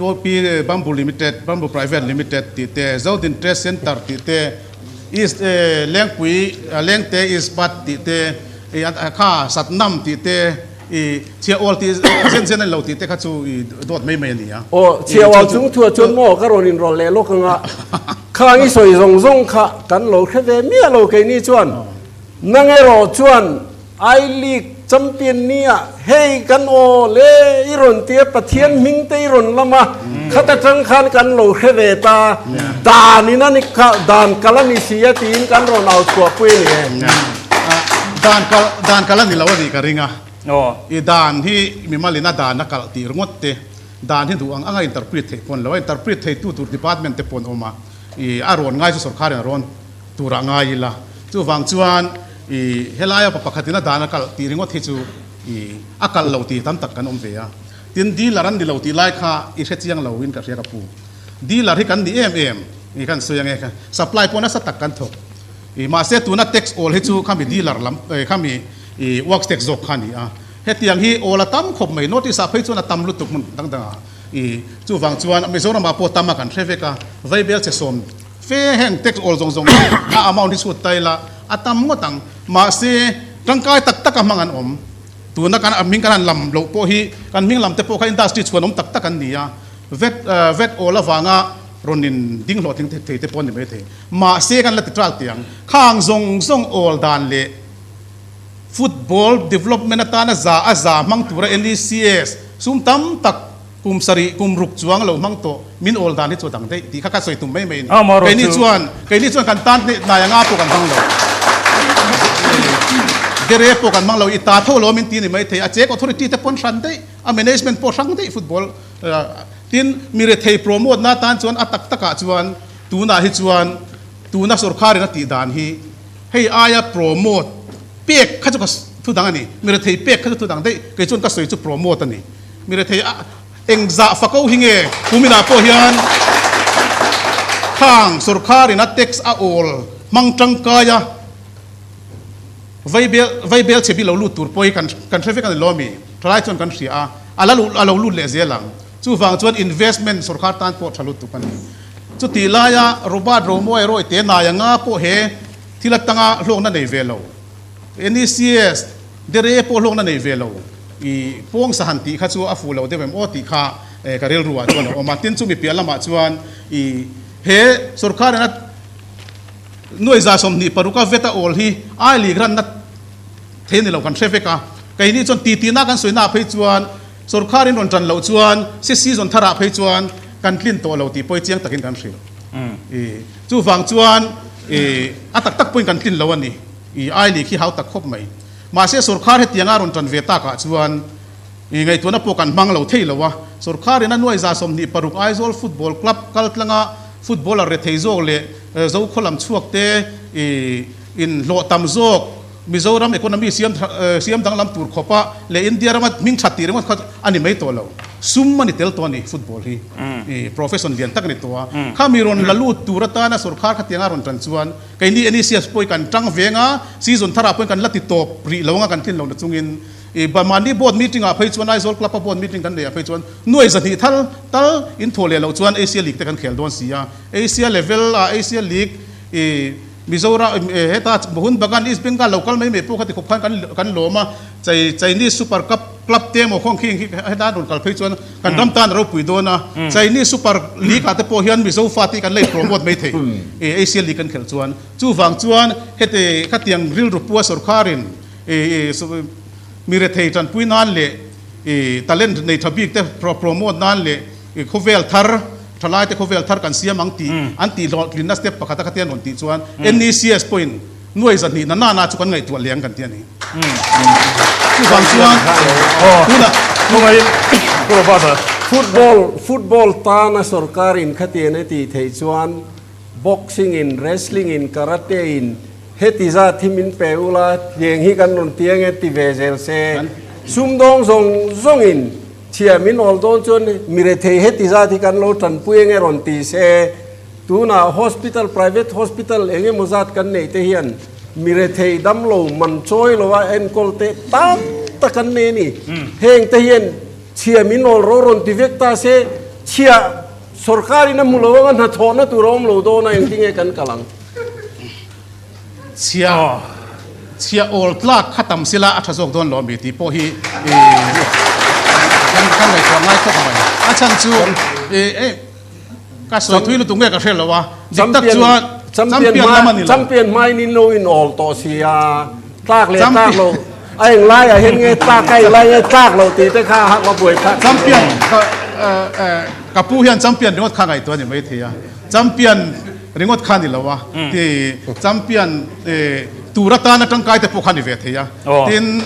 Bamboo Limited, Bamboo Private Limited tih te, Zodin Trade Centre tih te, East Lengpui Lengte Ispat tih te, kha Satnam tih te, i chhiah-awl tih zen zen a ni lo tih te kha chu i dawt mai mai a ni a. Aw, chhiah-awl chung thuah chuan maw ka rawn inrawlh leh lawk ang a, khang i sawi zawng zawng kha kan lo hre ve miah lo keini chuan. Nang erawh chuan I League champion nia hei kan aw le i rawn tia Pathian hming te i rawn lam a, khat atang khan kan lo hre ve ta, dan in a ni kha dan kal a ni si a tiin kan rawn au chhuah pui a ni e. Dan kal dan kal a ni lo a nih ka ring a. I dan hi mimalin a dan a kalh tih ringawt te, dan hi duh ang anga interpret theih pawh a ni lo a, interpret theitu tur department te pawh an awm a, i a rawn ngai chu sorkarin a rawn turah ngai ila. Chuvang chuan i helaia pa pakhatin a dan a kalh tih ringawt hi chu i a kalh lo tih tam tak kan awm ve a. Tin, dealer an ni lo tih lai kha i hre chiang lo in ka hria ka pu. Dealer hi kan ni em em i kan sawi ange kha supply pawh nasa tak kan thawk i mahse tuna tax awl hi chu khami dealer lam khami i works tax zawk kha a ni a hetiang hi awl a tam khawp mai notice ah phei chuan a tam lutuk hmun dang dang ah i chuvang chuan Mizoram ah pawh tam a kan hre vek a vaibel che sawm fe heng tax awl zawng zawng hi a amount hi chhut ta ila a tam ngawt ang mahse tangkai tak tak a hmang an awm tuna kan a hming kan han lam loh pawh hi kan hming lam te pawh kha industry chhuan awm tak tak an ni a. Vet vet awl avanga rawn in ding hlawhtling thei te pawh a ni maithei. Mahse kan la ti tral tih ang. Khang zawng zawng awl dan leh football development atana za a za hmang tura NECS sum tam tak kum sarih kum ruk chuang lo hmang tawh min awl dan hi chu a dang daih tih kha ka sawi tum mai mai a ni. Keini chuan keini chuan kan tan hnai anga pawh kan hmang lo. Dere pawh kan hmang lo. I ta tho lo min ti a ni maithei. A chek authority te pawn hran daih a management pawh hrang daih football Tin, mi rethei promote na tan chuan a tak takah chuan tunah hi chuan tuna sorkharin a tih dan hi hei aia promote pek kha chu ka thu dang a ni. Mi rethei pek kha chu thu dang daih, kei chuan ka sawi chu promote a ni. Mi rethei a engzah fako hi nge kuminah pawh hian khang sorkharin a tax a awl hmang tangkai a vaibel vaibel chhe bi lo lut tur pawh hi kan kan hre vek a ni lo ami? Thalai chuan kan hria a. A la luh a lo lut leh zel ang. Chuvang chuan investment sorkar tan pawh tha lutuk a ni. Chutih laia Robert Romawia Rawite nai anga pawh he thil atanga hlawkna nei ve lo. NECS dere pawh hlawkna nei ve lo. I pawng sahan tih kha chu a fuh lo deuh em aw tih kha ka rilru ah chuan a awm a. Tin chumi piah lamah chuan i he sorkar ina nuai 26 a vet a awl hi ai lig ranna thei a ni lo kan hre vek a. Keini chuan titi-na kan sawina ah phei chuan sorkharin rawn tan loh chuan si season tharah phei chuan kan tlin tawh lo tih pawh hi chiang takin kan hrilh. I chuvang chuan i a tak tak pawhin kan tlin lo a ni. I ai lih khi hau tak khawp mai. Mahse sorkhar hetianga rawn tan ve takah chuan i ngaihtuahna pawh kan hmang lo thei lo a. Sorkharin a nuai 26 Aizawl Football Club kal tlanga footballer rethei zawk leh Zokhaw lam chhuak te i inhlawh tam zawk Mizoram economy siam siam danglam tur khawpa leh India rama hming that tih ringawt kha a ni mai tawh lo. Sum a ni tel tawh a ni football hi. I profession lian tak a ni tawh a. Khami rawn la lut tur atana sorkar khatianga rawn tan chuan keini NECS pawh hi kan tang veng a, season tharah pawhin kan la ti tawp rih lo anga kan tlin lohna chungin i mahni board meeting ah phei chuan Aizawl club a board meeting kan neih ah phei chuan nuai 200 thal tal in thawh leh loh chuan Asia League te kan khel dawn si a. Asia level ah Asia League i Mizoram heta Mohun Bagan East Bengal lo kal mai mai pawh kha ti khawp khan kan kan lawm a, Chai Chinese Super Cup club te emaw khawng khi heta an rawn kal phei chuan kan ram tan a ropui dawn a, Chinese Super League ah te pawh hian Mizo fa te hi kan la in promote mai thei Asia League kan khelh chuan. Chuvang chuan heti khatiang rilru pua sorkharin mi rethei tanpui nan leh talent nei tha bik te promote nan leh khawvel thar Thalaite khawvel thar kan siam ang tih an tih hlawhtlinna step pakhat a khatian rawn tih chuan NECS pawhin nuai 200 na nana chu kan ngaihtuah leh ang kan ti a ni. Chuvang chuan tunah Football football tana sorkar in khatian a tih theih chuan boxing in, wrestling in, karate in heti zat hi min pe ula tiang hi kan rawn ti ange ti ve zel se sumdawng zawng zawng in Chhia min awl dawn chuan mi rethei heti zat hi kan lo tanpui enge rawn ti se, tunah hospital, private hospital eng emaw zat kan neih te hian mi rethei dam lo man chawi lo a enkawl te tam tak an nei a ni. Heng te hian chhia min awl ro rawn ti vek ta se, chhia sorkarin a hmu lo anga hnathawhna tur a awm lo dawn a engtinge kan kal ang? Chhia chhia awl tlak kha tam sila a tha zawk dawn lo ami tih pawh hi kan kan ngaihtuah ngai khawp mai. A chhan chu e ka sawi thui lutuk nge ka hre lo a, dik tak chuan champion lam a ni lo. Champion hmain in lo in awl tawh sia, tlak leh tlak lo a eng laiah hian nge tlak a eng lai nge tlak lo tih te kha a buai thlak. Champion ka pu hian champion ringawt kha ngaihtuah a ni maithei a, champion ringawt kha a ni lo a, ti champion. Tur atana tangkai te pawh kha ni ve thei a. Tin,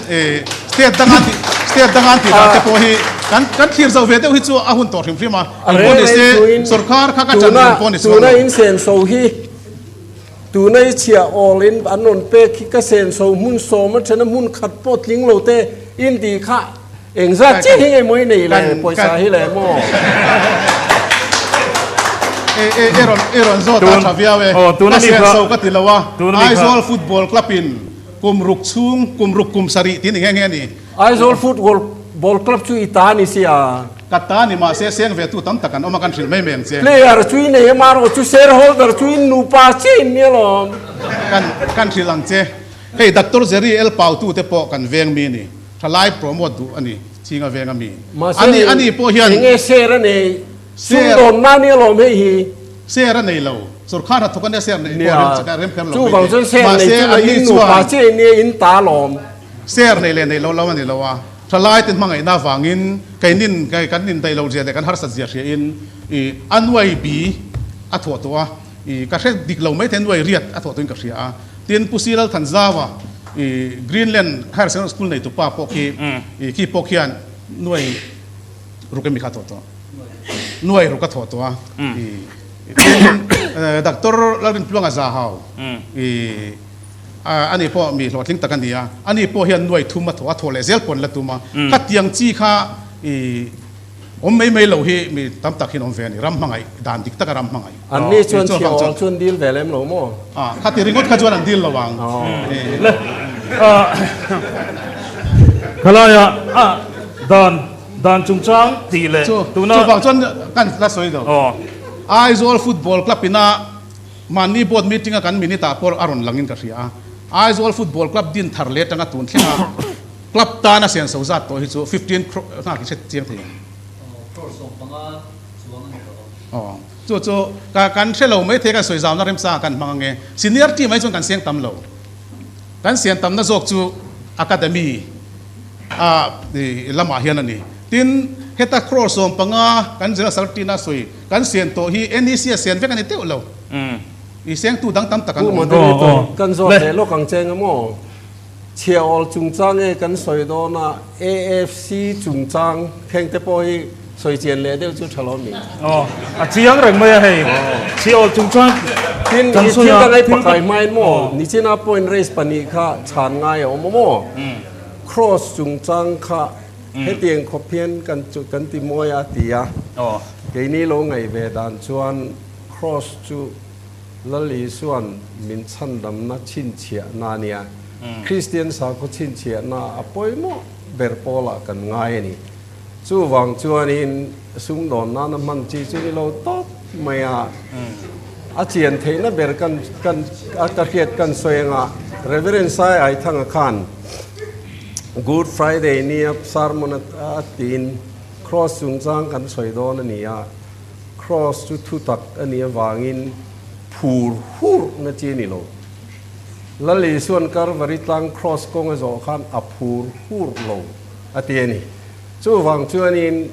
state danga tih, state danga an tih dan te pawh hi kan kan thlir zo ve deuh hi chu a hun tawh hrim hrim a. A reng reng thuin Sorkar kha ka ṭan tuna reng pawh ni chuang tuna lo. in senso hi tuna i chhiah awl in an rawn pek hi ka senso hmun sawm a ṭhen a hmun khat pawh tling lo te in tih kha Engzat chiah hi nge maw i nei le pawisa hi le maw? E rawn e rawn zawt a tha viau e. Ka sian so ka ti lo a. Aizawl Football Club in kum ruk chhung kum ruk kum sarih tih ni nghe nghe a ni. Aizawl Football Ball Club chu i ta ni sia. Ka ta ni mahse seng ve tu tam tak an awm a kan hrilh mai mai ang che. Player chu i nei a marawh chu shareholder chu in nupa chiah in nia lawm. Kan kan hrilh ang che. Hei Doctor Jerry L Pautu te pawh kan veng mi a ni. Thalai promote duh a ni, Chinga veng a mi. Mahse Ani, ani pawh hian. Enge share a nei? Sumdawnna nia lawm hei hi. Share a nei lo. Sorkar hnathawk ania share neih pawh rem chak a, rem kher lo mai Chuvang chuan share nei Mahse chu anni in nupa chuan. chiah nia in ta lawm. Share nei leh nei lo lo a ni lo a. Thalai te hmangaihna avangin keinin kan indaih loh zia leh kan harsat zia hria in i a nuai bi a thawh tawh a. I ka hre dik lo mai thei nuai riat a thawh tawhin ka hria a. Tin, Pu Silal Thanzawa i Greenland Higher Secondary School neitu pa pawh khi i khi pawh khian nuai ruk emi kha a thawh tawh. Nuai ruk a thawh tawh a. I tin, Doctor Lalrintluanga Zahau i ani pawh mi hlawhtling tak a ni a. Ani pawh hian nuai thum a thawh a, thawh leh zel pawh an la tum a. Khatiang chi kha i Awm mai mai lo hi mi tam tak hian awm ve a ni, ram hmangaih, dan dik taka ram hmangaih. An ni chuan chhiah awl chuan deal ve lem lo maw? A, khati ringawt kha chuan an deal lo ang. Le, khalaia a dan, dan chungchang tih leh tuna. Chuvang chuan kan la sawi lo. Aizawl Football Club ina mahni board meeting a kan minute ah pawh a rawn langin ka hria a, Aizawl Football Club din thar leh atanga tun thlenga Club tana sian so zat tawh hi chu 15 crore nghak i hre chiang thei ang. Crore 15 chuang a ni tawh. Aw, chu chu ka kan hre lo mai thei kan sawi zauna remchangah kan hmang ange. Senior team ah hi chuan kan siang tam lo. Kan sian tamna zawk chu academy a lamah hian a ni. Tin, heta crore 15 kan General Secretary na sawi kan sian tawh hi NEC a sian vek a ni teuh lo. I siangtu dang tam tak an Pu awm. Moderator, kan zawt leh lawk ang che eng emaw? Chhiahawl chungchang nge kan sawi dawn a, AFC chungchang heng te pawh hi sawi chian leh deuh chu tha lo mi? Aw, a chiang reng mai a hei. Chhiahawl chungchang Tin, kan i sawi thil a, dang ei thil pakai hmain maw, nichina point raise pahnih kha chhan ngai a awm a maw? Cross chungchang kha hetiang khawp hian kan chu kan ti mawi a ti a, keini lo ngaih ve dan chuan cross chu Lal Isua'n min chhandamna chhinchhiahna a nia. Kristian sakhaw chhinchhiahna a pawimawh ber pawlah kan ngai a ni. Chuvang chuanin sumdawn nana hman chi chu ni lo tawp mai a. A chian theihna ber kan kan a ka hriat kan sawi anga Reverend Sai Aithanga khan Good Friday nia sermon a tiin Cross chungchang kan sawi dawn a ni a. Cross chu thutak a nih avangin phur hur na chi a ni lo. Lal Isua'n Kalvari tlang Cross kawng a zawh khan a phur hur lo a ti a ni. Chuvang chuanin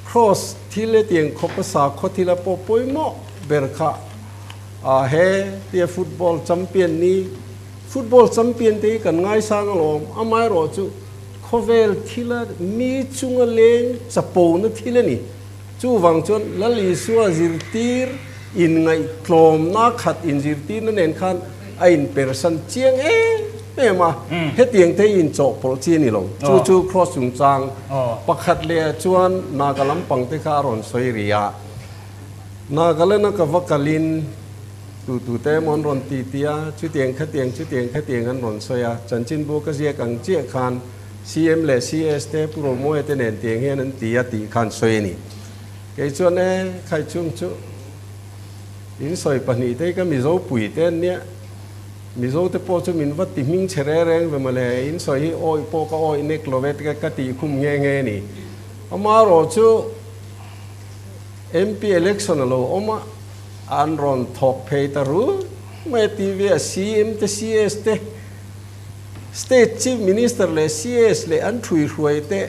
Cross thil hetiang khawp a sakhaw thila pawh pawimawh ber kha a he tia football champion ni football champion te hi kan ngaisang alawm amaherawh chu khawvel thila mi chunga leng chapona thil a ni. Chuvang chuan Lal Isua zirtir inngaihtlawmna khat inzirtirna nen khan a inpersan chiang em em a, hetiang te hi inchawhpawlh chi a ni lo. Chu chu Cross chungchang pakhat leh ah chuan Naga lampang te kha a rawn sawi rih a, Nagaland-a ka va kalin tu tu te emaw an rawn ti ti a, chutiang khatiang chutiang khatiang an rawn sawi a, chanchinbu ka ziak ang chiah khan CM leh CS te Pu Romawia te nen tiang hian an ti a tih khan sawi a ni. Kei chuan e, khai chung chu in sawi pahnih te hi ka Mizo pui te an nia. Mizo te pawh chu min va ti hming chhe reng reng ve mawle, in sawi hi awih pawh ka awih nek lo ve te ka tih khum nghe nghe a ni. Amaherawh chu MP election a lo awm a, an rawn thawk phei ta rul mai a TV ah CM te CS te, State Chief Minister leh CS leh an ṭhuihruai te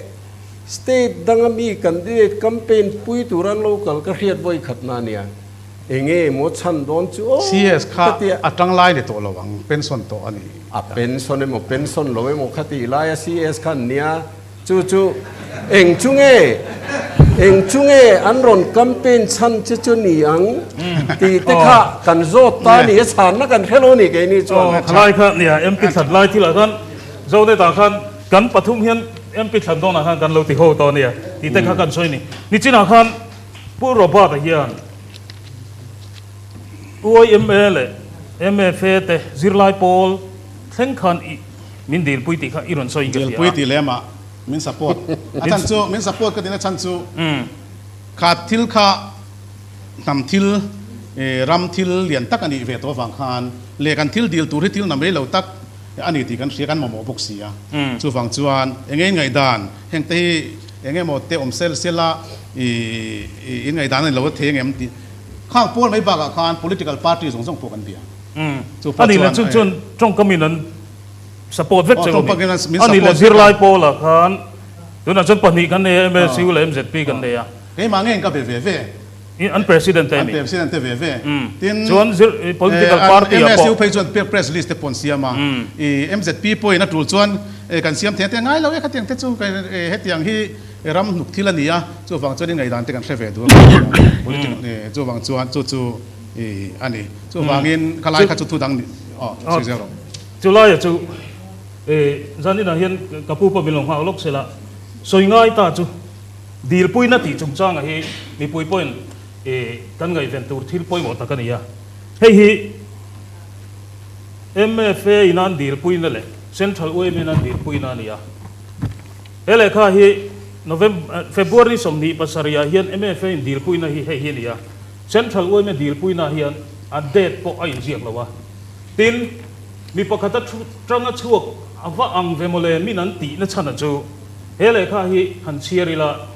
State danga mi candidate campaign pui tur an lo kal ka hriat vawi khatna a nia. Enge maw chhan dawn chu aw CS kha ka ti a. A tang lai ni tawh lo ang, pension tawh a ni. A pension emaw pension lo emaw kha tih laia CS kha an nia, chu chu eng chu nge eng chu nge an rawn campaign chhan che chu ni ang tih te kha kan zawt ta a ni, a chhanna kan hre lo a ni keini chuan. Aw khalai kha nia MP thlan lai thilah khan Zonetah khan kan pathum hian MP thlan dawnah khan kan lo ti ho tawh a nia tih te kha kan sawi a ni. Nichinah khan Pu Robert-a hian YMA leh MFA te zirlai pawl thleng khan i min dilpui tih kha i rawn sawi in ka hria a. Dilpui tih lemah min support. A chhan chu min support ka tihna chhan chu kha thil kha hnam thil ram thil lian tak a nih ve tawh avang khan leh kan thil dil tur hi thil na mai lo tak a ni tih kan hria kan mamawh bawk si a. Chuvang chuan eng nge ngaihdan heng te hi Eng emaw te awm sel sel a, i in ngaihdan a ni lo a thei angem tih khang pawl mai bakah khan political party zawng zawng pawh kan bia. Chu pawh Ani leh chuan chu chuan tawngkam in an support vek Aw che lo ni. tawngkam in min Ani leh support vek a. zirlai pawlah khan tunah chuan pahnih kan nei a, MSU leh MZP kan nei a. Keimah ngeiin ka be ve ve. An president te a ni. An president te ve ve. Tin, Chuan zir political party ah pawh. MSU phei chuan press release te pawh an siam a. I MZP pawhin a tul chuan kan siam thei a, te ngai lo e khatiang te chu hetiang hi ram hnuk thil a ni a, chuvang chuan i ngaihdan te kan hre ve duh a political chuvang chuan chu chu a ni. Chuvangin khalai kha chu thu dang ni aw sawi zel rawh. Chulaia chu zaninah hian ka pu pawh min lo nghak lawk sela sawi ngai ta chu. Dilpuina tih chungchanga hi mipui pawhin kan ngaihven tur thil pawimawh tak a ni a. Hei hi MFA in an dilpuina leh Central YMA in an dilpuina a ni a. He lehkha hi November, February 27 ah hian MFA in dilpuina hi hei hi a ni a. Central YMA dilpuina hian a date pawh a inziak lo a. Tin, mi pakhata tanga chhuak a va ang ve mawle min an tihna chhan a chu. He lehkha hi han chhiar ila,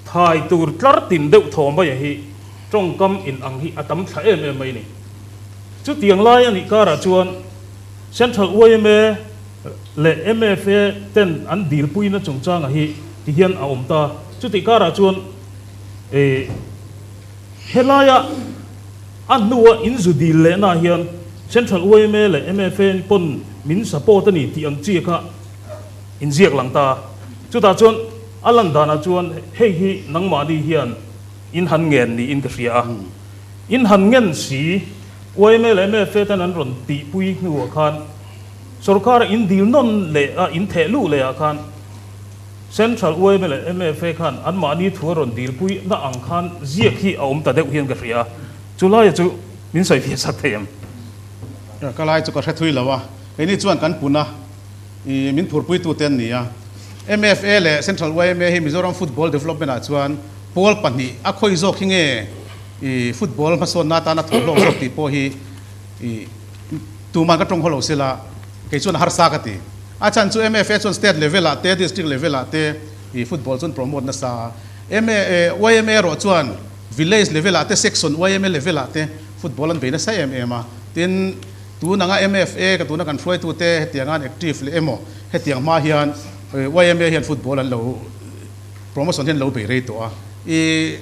thai tur tlar tin deuh thaw mai a hi tawngkam in ang hi a tam thla em em mai ni. Chutiang lai a nih karah chuan Central yma leh MFA ten an dilpuina chungchanga hi ti hian a awm ta. Chutih karah chuan helaia a hnua inzu dil lehna hian Central yma leh MFA pawn min support a ni tih ang chi kha Inziak lang ta. Chutah chuan a lan danah chuan hei hi nangmahni hian in han ngen niin ka hria a. In han ngen si, YMA leh MFA ten an rawn tihpui hnuah khan sorkara in dil nawn leh a, in theh luh leh ah khan Central YMA leh MFA khan anmahni thu a rawn dilpui na ang khan ziak hi a awm ta deuh hian ka hria a. Chulaia chu min sawi fiah sak thei em? Ka lai chu ka hre thui lo a, keini chuan kan pun a. I min phurpuitute an ni a. MFA leh Central YMA hi Mizoram Football Development ah chuan pawl pahnih a khawi zawk hi nge i football hmasawnna atana thawhhlawk zawk tih pawh hi i tuman ka tawng haw lo sela kei chuan a harsa ka ti. A chhan chu MFA chuan state level ah te district level ah te i football chuan promote nasa a. YMA erawh chuan village level ah te section YMA level ah te football an bei nasa em em a. Tin, Tun anga MFA ka tuna kan hruaitute hetiang an active leh emaw hetiang hma hian YMA hian football an lo promotion hian lo bei rei tawh a, i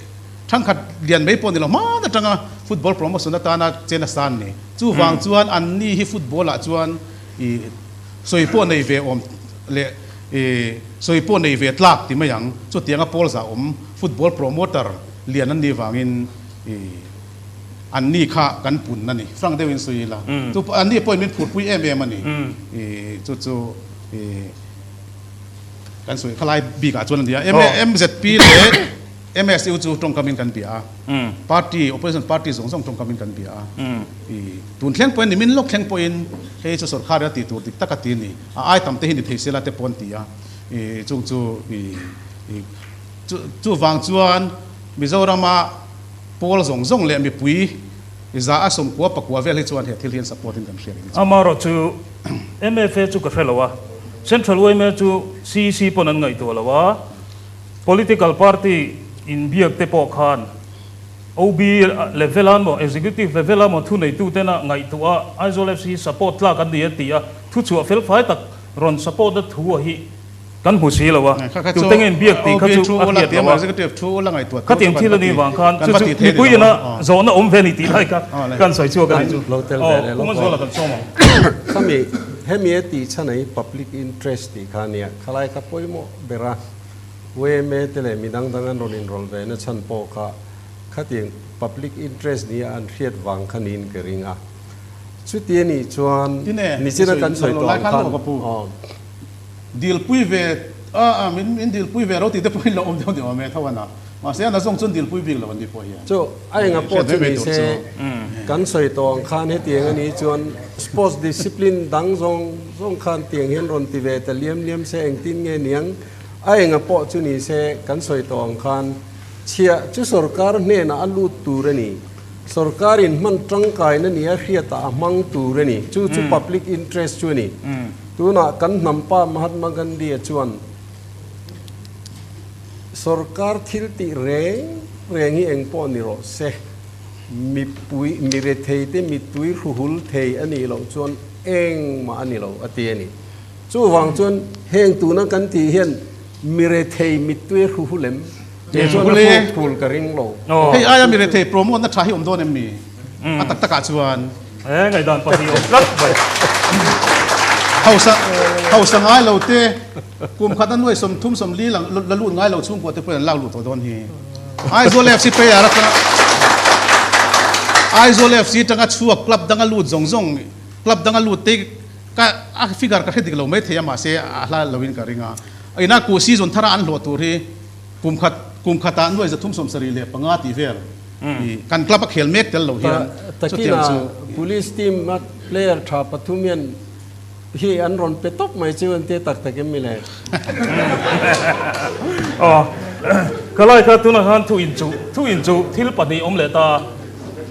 thangkhat lian mai pawh ni lo hman atanga football promotion atana chen a san ni. Chuvang chuan anni hi football ah chuan i sawi pawh nei ve awm leh i sawi pawh nei ve tlak ti mai ang. Chutianga pawl za awm football promoter lian an nih vangin i An ni kha kan pun a ni. Frank deuhin sawi ila. Chu an ni pawhin min phurpui em em a ni. I chu chu i kan sawi khalai bikah chuan a ni a. MZP leh MSU chu tawngkamin kan bia a. Party, opposition party zawng zawng tawngkamin kan bia a. I tun thleng pawhin nimin lawk thleng pawhin hei chu sorkar ila tih tur dik tak a ti a ni. A ai tam te hi ni thei sela te pawh an ti a. I chung chu i chuvang chuan Mizorama Pawl zawng zawng leh mipui za a sawmkua pakua vel hi chuan he thil hi an support in kan hria reng chu. Amaherawh chu MFA chu ka hre lo a, Central yma chu CEC pawn an ngaihtuah lo a, Political party inbiak te pawh khan OB level a maw Executive level a maw thuneitu tena ngaihtuah a Aizawl FC hi support tlak an ni a ti a, thuchhuah felfai tak rawn support na thu a hi. Kan hmu si lo a, tute nge inbiak tih kha chu a hriat loh a. Khatiang thil a nih vang khan chu chu mipui ina zawhna awm ve a ni tih lai kha kan sawi chhuak a nih chu. Aw, Pu Manzuala kan sawm ang. Khami, hemi a tih chhan hi public interest tih kha a nia, khalai kha pawimawh ber a, yma te leh midang dang an rawn inrawlh ve na chhan pawh kha khatiang public interest nia an hriat vang kha niin ka ring a. Chuti a nih chuan nichina kan sawi tawh ang khan aw. Dilpui ve a a min min dilpui ve ro tih te pawh in lo awm deuh deuh awm e tho an a. Mahse a nazawng chuan dilpui bik lo an ni pawh hian. Chu a enga pawh chu ni se kan sawi tawh ang khan hetiang a nih chuan sports discipline dang zawng zawng khan tiang hian rawn ti ve ta liam liam se engtin nge niang a enga pawh chu ni se kan sawi tawh ang khan chhiah chu sorkar hnenah a lut tur a ni. Sorkar in hman tangkaina nia hriatah a hmang tur a ni. Chu chu public interest chu a ni. Tunah kan hnampa Mahatma Gandhi-a chuan sorkar thil tih reng reng hi eng pawh ni rawh se, mipui, mi retheite mittui hruhul thei a nih loh chuan engmah a ni lo a ti a ni. Chuvang chuan heng tuna kan tih hian mi rethei mittui a hruhul em? Kei chuan a hruk phul ka ring lo. Hei aia mi rethei promote na tha hi awm dawn em mi? A tak takah chuan. He ngaihdan pahnih awm tlat mai. Hausa hausa ngai lo te kum khat a nuai 30 40 lang la lut ngai lo chhungkua te pawhin an lak luh tawh dawn hi. Aizawl FC player atanga Aizawl FC atanga chhuak club danga lut zawng zawng club danga lut te ka a figure ka hre dik lo mai thei a mahse a hla loin ka ring a. Ina ku season thara an hlawh tur hi Kum khat kum khatah nuai 375 tih vel i kan club a khel mek tel lo hian chutiang chu. Takina police team a player tha pathum hian hi an rawn pe tawp mai chu an ti tak tak em mi le? Aw ka lai kha tunah khan thu in chu thu in chu thil pahnih awm leh ta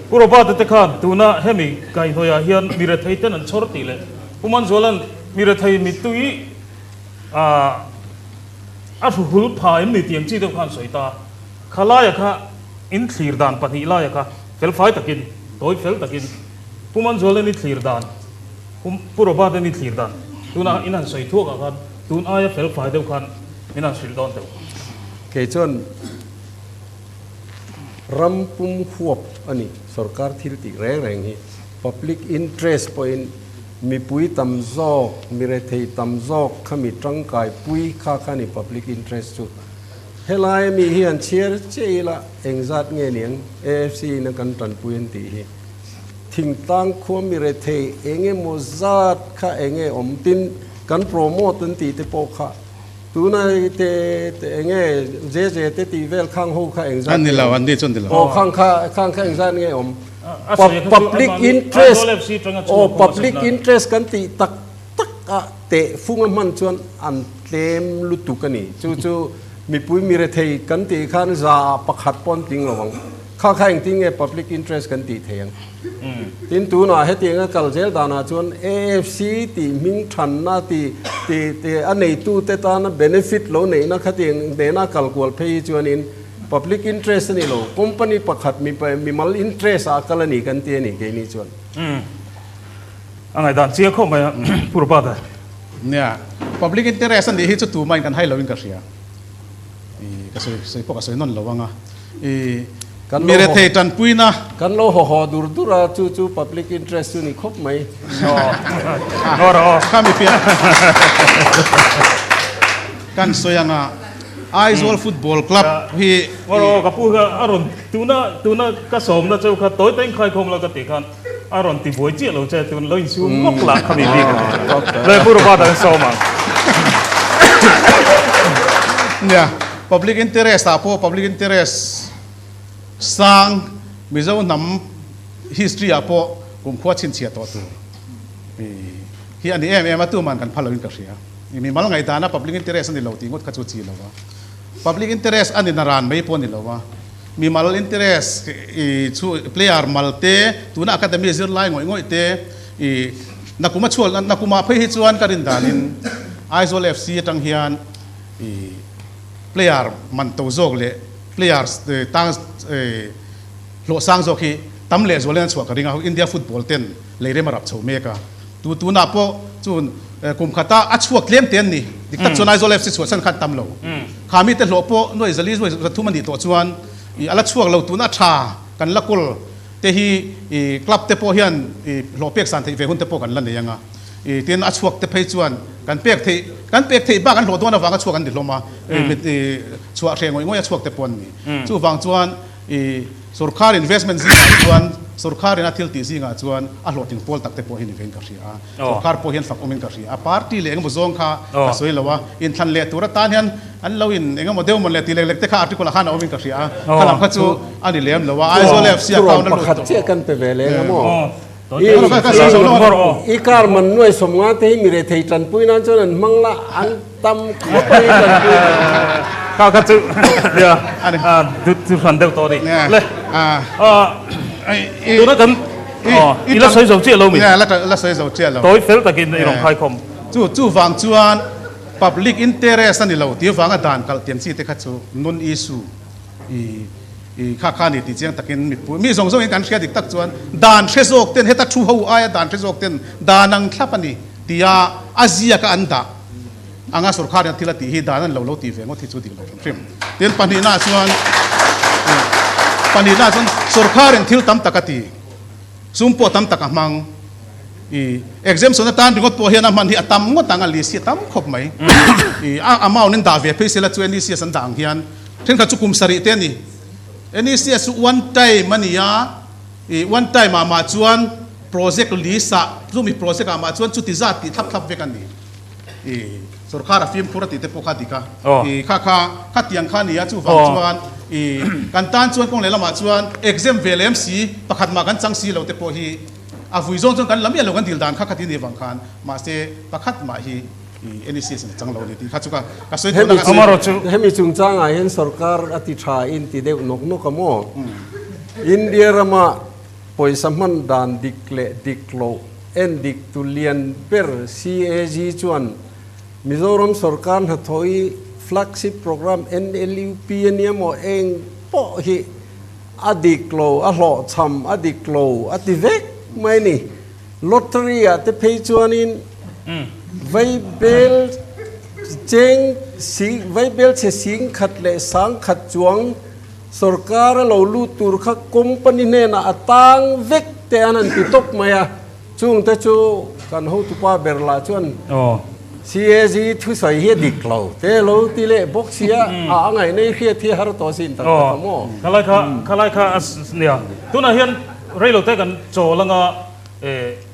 Pu Robert-a te khan tuna hemi kaihhnawih ah hian mi rethei ten an chhawr tih leh Pu Manzuala'n mi rethei mittui ah A hruhul pha em ni tiang chi deuh khan sawi ta. Kha laia kha in thlir dan pahnih laia kha fel fai takin, tawi fel takin Pu Manzuala ni thlir dan, Pu Robert-a ni thlir dan tuna in han sawi thuak ah khan tun aia fel fai deuh khan min han hrilh dawn teuh. Kei chuan ram pum huap a ni, sorkar thil tih reng reng hi public interest pawhin Mipui tam zawk, mi rethei tam zawk kha mi tangkai pui kha kha ni public interest chu. Helai mi hi an chhiar chiah ila engzat nge niang AFC in a kan tanpui an tih hi. Thingtlang khua mi rethei eng emaw zat kha enge awm tin kan promote an tih te pawh kha tuna te te enge JJ te tih vel khang ho kha engzat nge awm. Aw khang kha khang kha engzat nge awm. Public interest aw public interest kan tih tak tak a teh fung a hman chuan an tlem lutuk a ni. Chu chu mipui mirethei kan tih khan za ah pakhat pawh an tling lo ang. Kha kha engtin nge public interest kan tih thei ang? Tin tunah hetiang a kal zel danah chuan AFC tih hming thanna tih tih tih a neitute tana benefit lo neihna khatiang nena kal kual phei hi chuanin Public interest a ni lo, company pakhat mi mimal interest ah a kal a ni kan ti a ni keini chuan. Umm. A ngaihdan chiang khawp mai a, Pu Robert a. Nia, public interest a nih hi chu tumahin kan hai loin ka hria. I ka sawi sawi pawh ka sawi nawn lo ang a. I Kan mi rethei tanpuina. Kan lo haw haw dur dur a, chu chu public interest chu ni khawp mai. Aw rawh aw. Kha mi piah. Kan sawi ang a. Aizawl Football Club hi. Aw ka pu kha a rawn tuna tuna ka sawmna cheu kha tawi takin khaikhawm la ka tih khan a rawn ti buai chiah lo che tun lo insum lawk lah kha mi bik a ni. Le pu Robert an sawm ang. Nia, public interest ah pawh public interest sang Mizo hnam history ah pawh kumkhua chhinchhiah tawh tur hi a ni em em a, tuman kan phal loin ka hria. I mimal ngaihdana public interest a ni lo tih ngawt kha chu a chi lo a. Public interest a ni na ran mai pawh a ni lo a. Mimal interest i chu player mal te, tuna academy zirlai ngawih ngawih te i nakuma chhuak nakuma phei hi chuan ka rin danin Aizawl FC atang hian i player man to zawk leh players tang hlawh sang zawk hi tam leh zualin an chhuah ka ring a. India football ten leirem a rap chho mek a. Tu tunah pawh chu kum khata a chhuak tlem te an ni. Dik tak chuan Aizawl FC chhuah chhan khan tam lo. Kha mite hlawh pawh nuai zali nuai zathum a nih tawh chuan i a la chhuak lo tuna tha kan la kawl te hi i club te pawh hian i hlawh pek san theih ve hun te pawh kan la nei anga i tin a chhuak te phei chuan kan pek theih kan pek theih bak an hlawh dawn avanga chhuak an ni hlawm a i chhuah hreh ngawih ngawih a chhuak te pawh an ni. Chuvang chuan i sorkar investment zingah chuan sorkar in a thil tih zingah chuan a hlawhtling pawl tak te pawh hi ni vein ka hria a. Sorkar pawh hian fak awmin ka hria a, party leh engemaw zawng kha ka sawi lo a, inthlan leh tur atan hian an lo in engemaw deuh mawn leh tih lek lek te kha article ah khan a awmin ka hria a, kha lam kha chu a ni lem lo a, Aizawl FC account a lut tawh. Pakhat chiah kan pe ve leng a maw? I car man nuai sawmnga te hi mi rethei tanpui nan chuan an hmang la, an tam khawp a ni tanpui nan. Kha kha chu nia chu hran deuh tawh a ni. Le tuna kan I la sawi zo chiah lo mi? La sawi zo chiah lo. Tawi fel takin i rawn khaikhawm. Chu chuvang chuan public interest a ni lo tih avanga dan kalh tiang chi te kha chu non issue i i kha kha a ni tih chiang takin mipui mi zawng zawngin kan hria dik tak chuan dan hre zawk ten heta thu ho aia dan hre zawk ten dan ang thlap a ni tia a ziaka an dah anga sorkar hian thil a tih hi dan an lo lo tih ve ngawt hi chu dik lo hrim hrim. Tin pahnihna chuan pahnihna chuan sorkarin thil tam tak a ti, sum pawh tam tak a hmang. I exemption atan ringawt pawh hian a hman hi a tam ngawt ang a list hi a tam khawp mai. I a amount in dah ve phei sela chu NECS an dah ang hian thenkhat chu kum sarih te a ni. NECS chu one time a ni a, i one time ah mah chuan project list ah chumi project ah mah chuan chuti zat tih thlap thlap vek a ni. I sorkar a fimkhur a tih te pawh kha dik a, i kha kha khatiang kha a ni a, chuvang chuan i kan tan chuan kawng lehlamah chuan exam ve lem si pakhat mah kan chang si lo te pawh hi a vui zawng chuan kan la miah lo kan dil dan kha khati ni avang khan mahse pakhat mah hi i NECS in a chang lo a ni tih kha chu ka ka sawi duhna ka sawi. Hemi chungchangah hian sorkar a ti tha in ti deuh nawk nawk a maw? India rama Pawisa hman dan dik leh dik loh en dik tu lian ber CAG chuan Mizoram sorkar hnathawh hi flagship program NLUP a nia maw eng pawh hi a dik lo, a hlawhchham a dik lo a ti vek mai a ni. Lottery ah te phei chuanin vaibel cheng sing vaibel chhe sing khat leh sang khat chuang Sorkar a lo lut tur kha company hnenah a tang vek te an han ti tawp mai a, chungte chu kan hotupa ber lah chuan CAG thusawi hi a dik lo te lo ti leh bawk si a, a a ngaihna i hriat hi a har tawh sin tak tak a maw? Khalai kha khalai kha a nia, tunah hian reilote kan chawl anga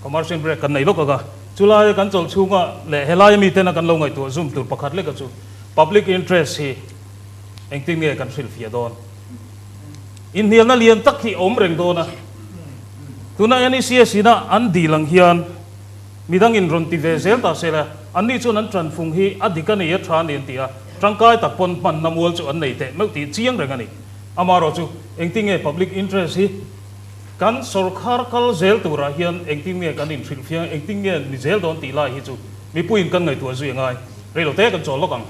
commercial break kan nei lawk anga, chulai kan chawlh chhunga leh helai ami tena kan lo ngaihtuah zum tur pakhat leka chu public interest hi Engtin nge kan hrilhfiah dawn? Inhnialna lian tak hi a awm reng dawn a. Tuna NECS ina an dil ang hian midangin rawn ti ve zel ta se la, anni chuan an tanfung hi a dik a ni, a tha a ni an ti a, tangkai tak pawn hmanna mual chu an nei teh meuh tih chiang reng a ni. Amaherawhchu, engtin nge public interest hi kan sorkar kal zel turah hian engtin nge kan inhrilhfiah, engtin nge ni zel dawn tih lai hi chu mipuiin kan ngaihtuah zui a ngai. Reilote kan chawl lawk ang.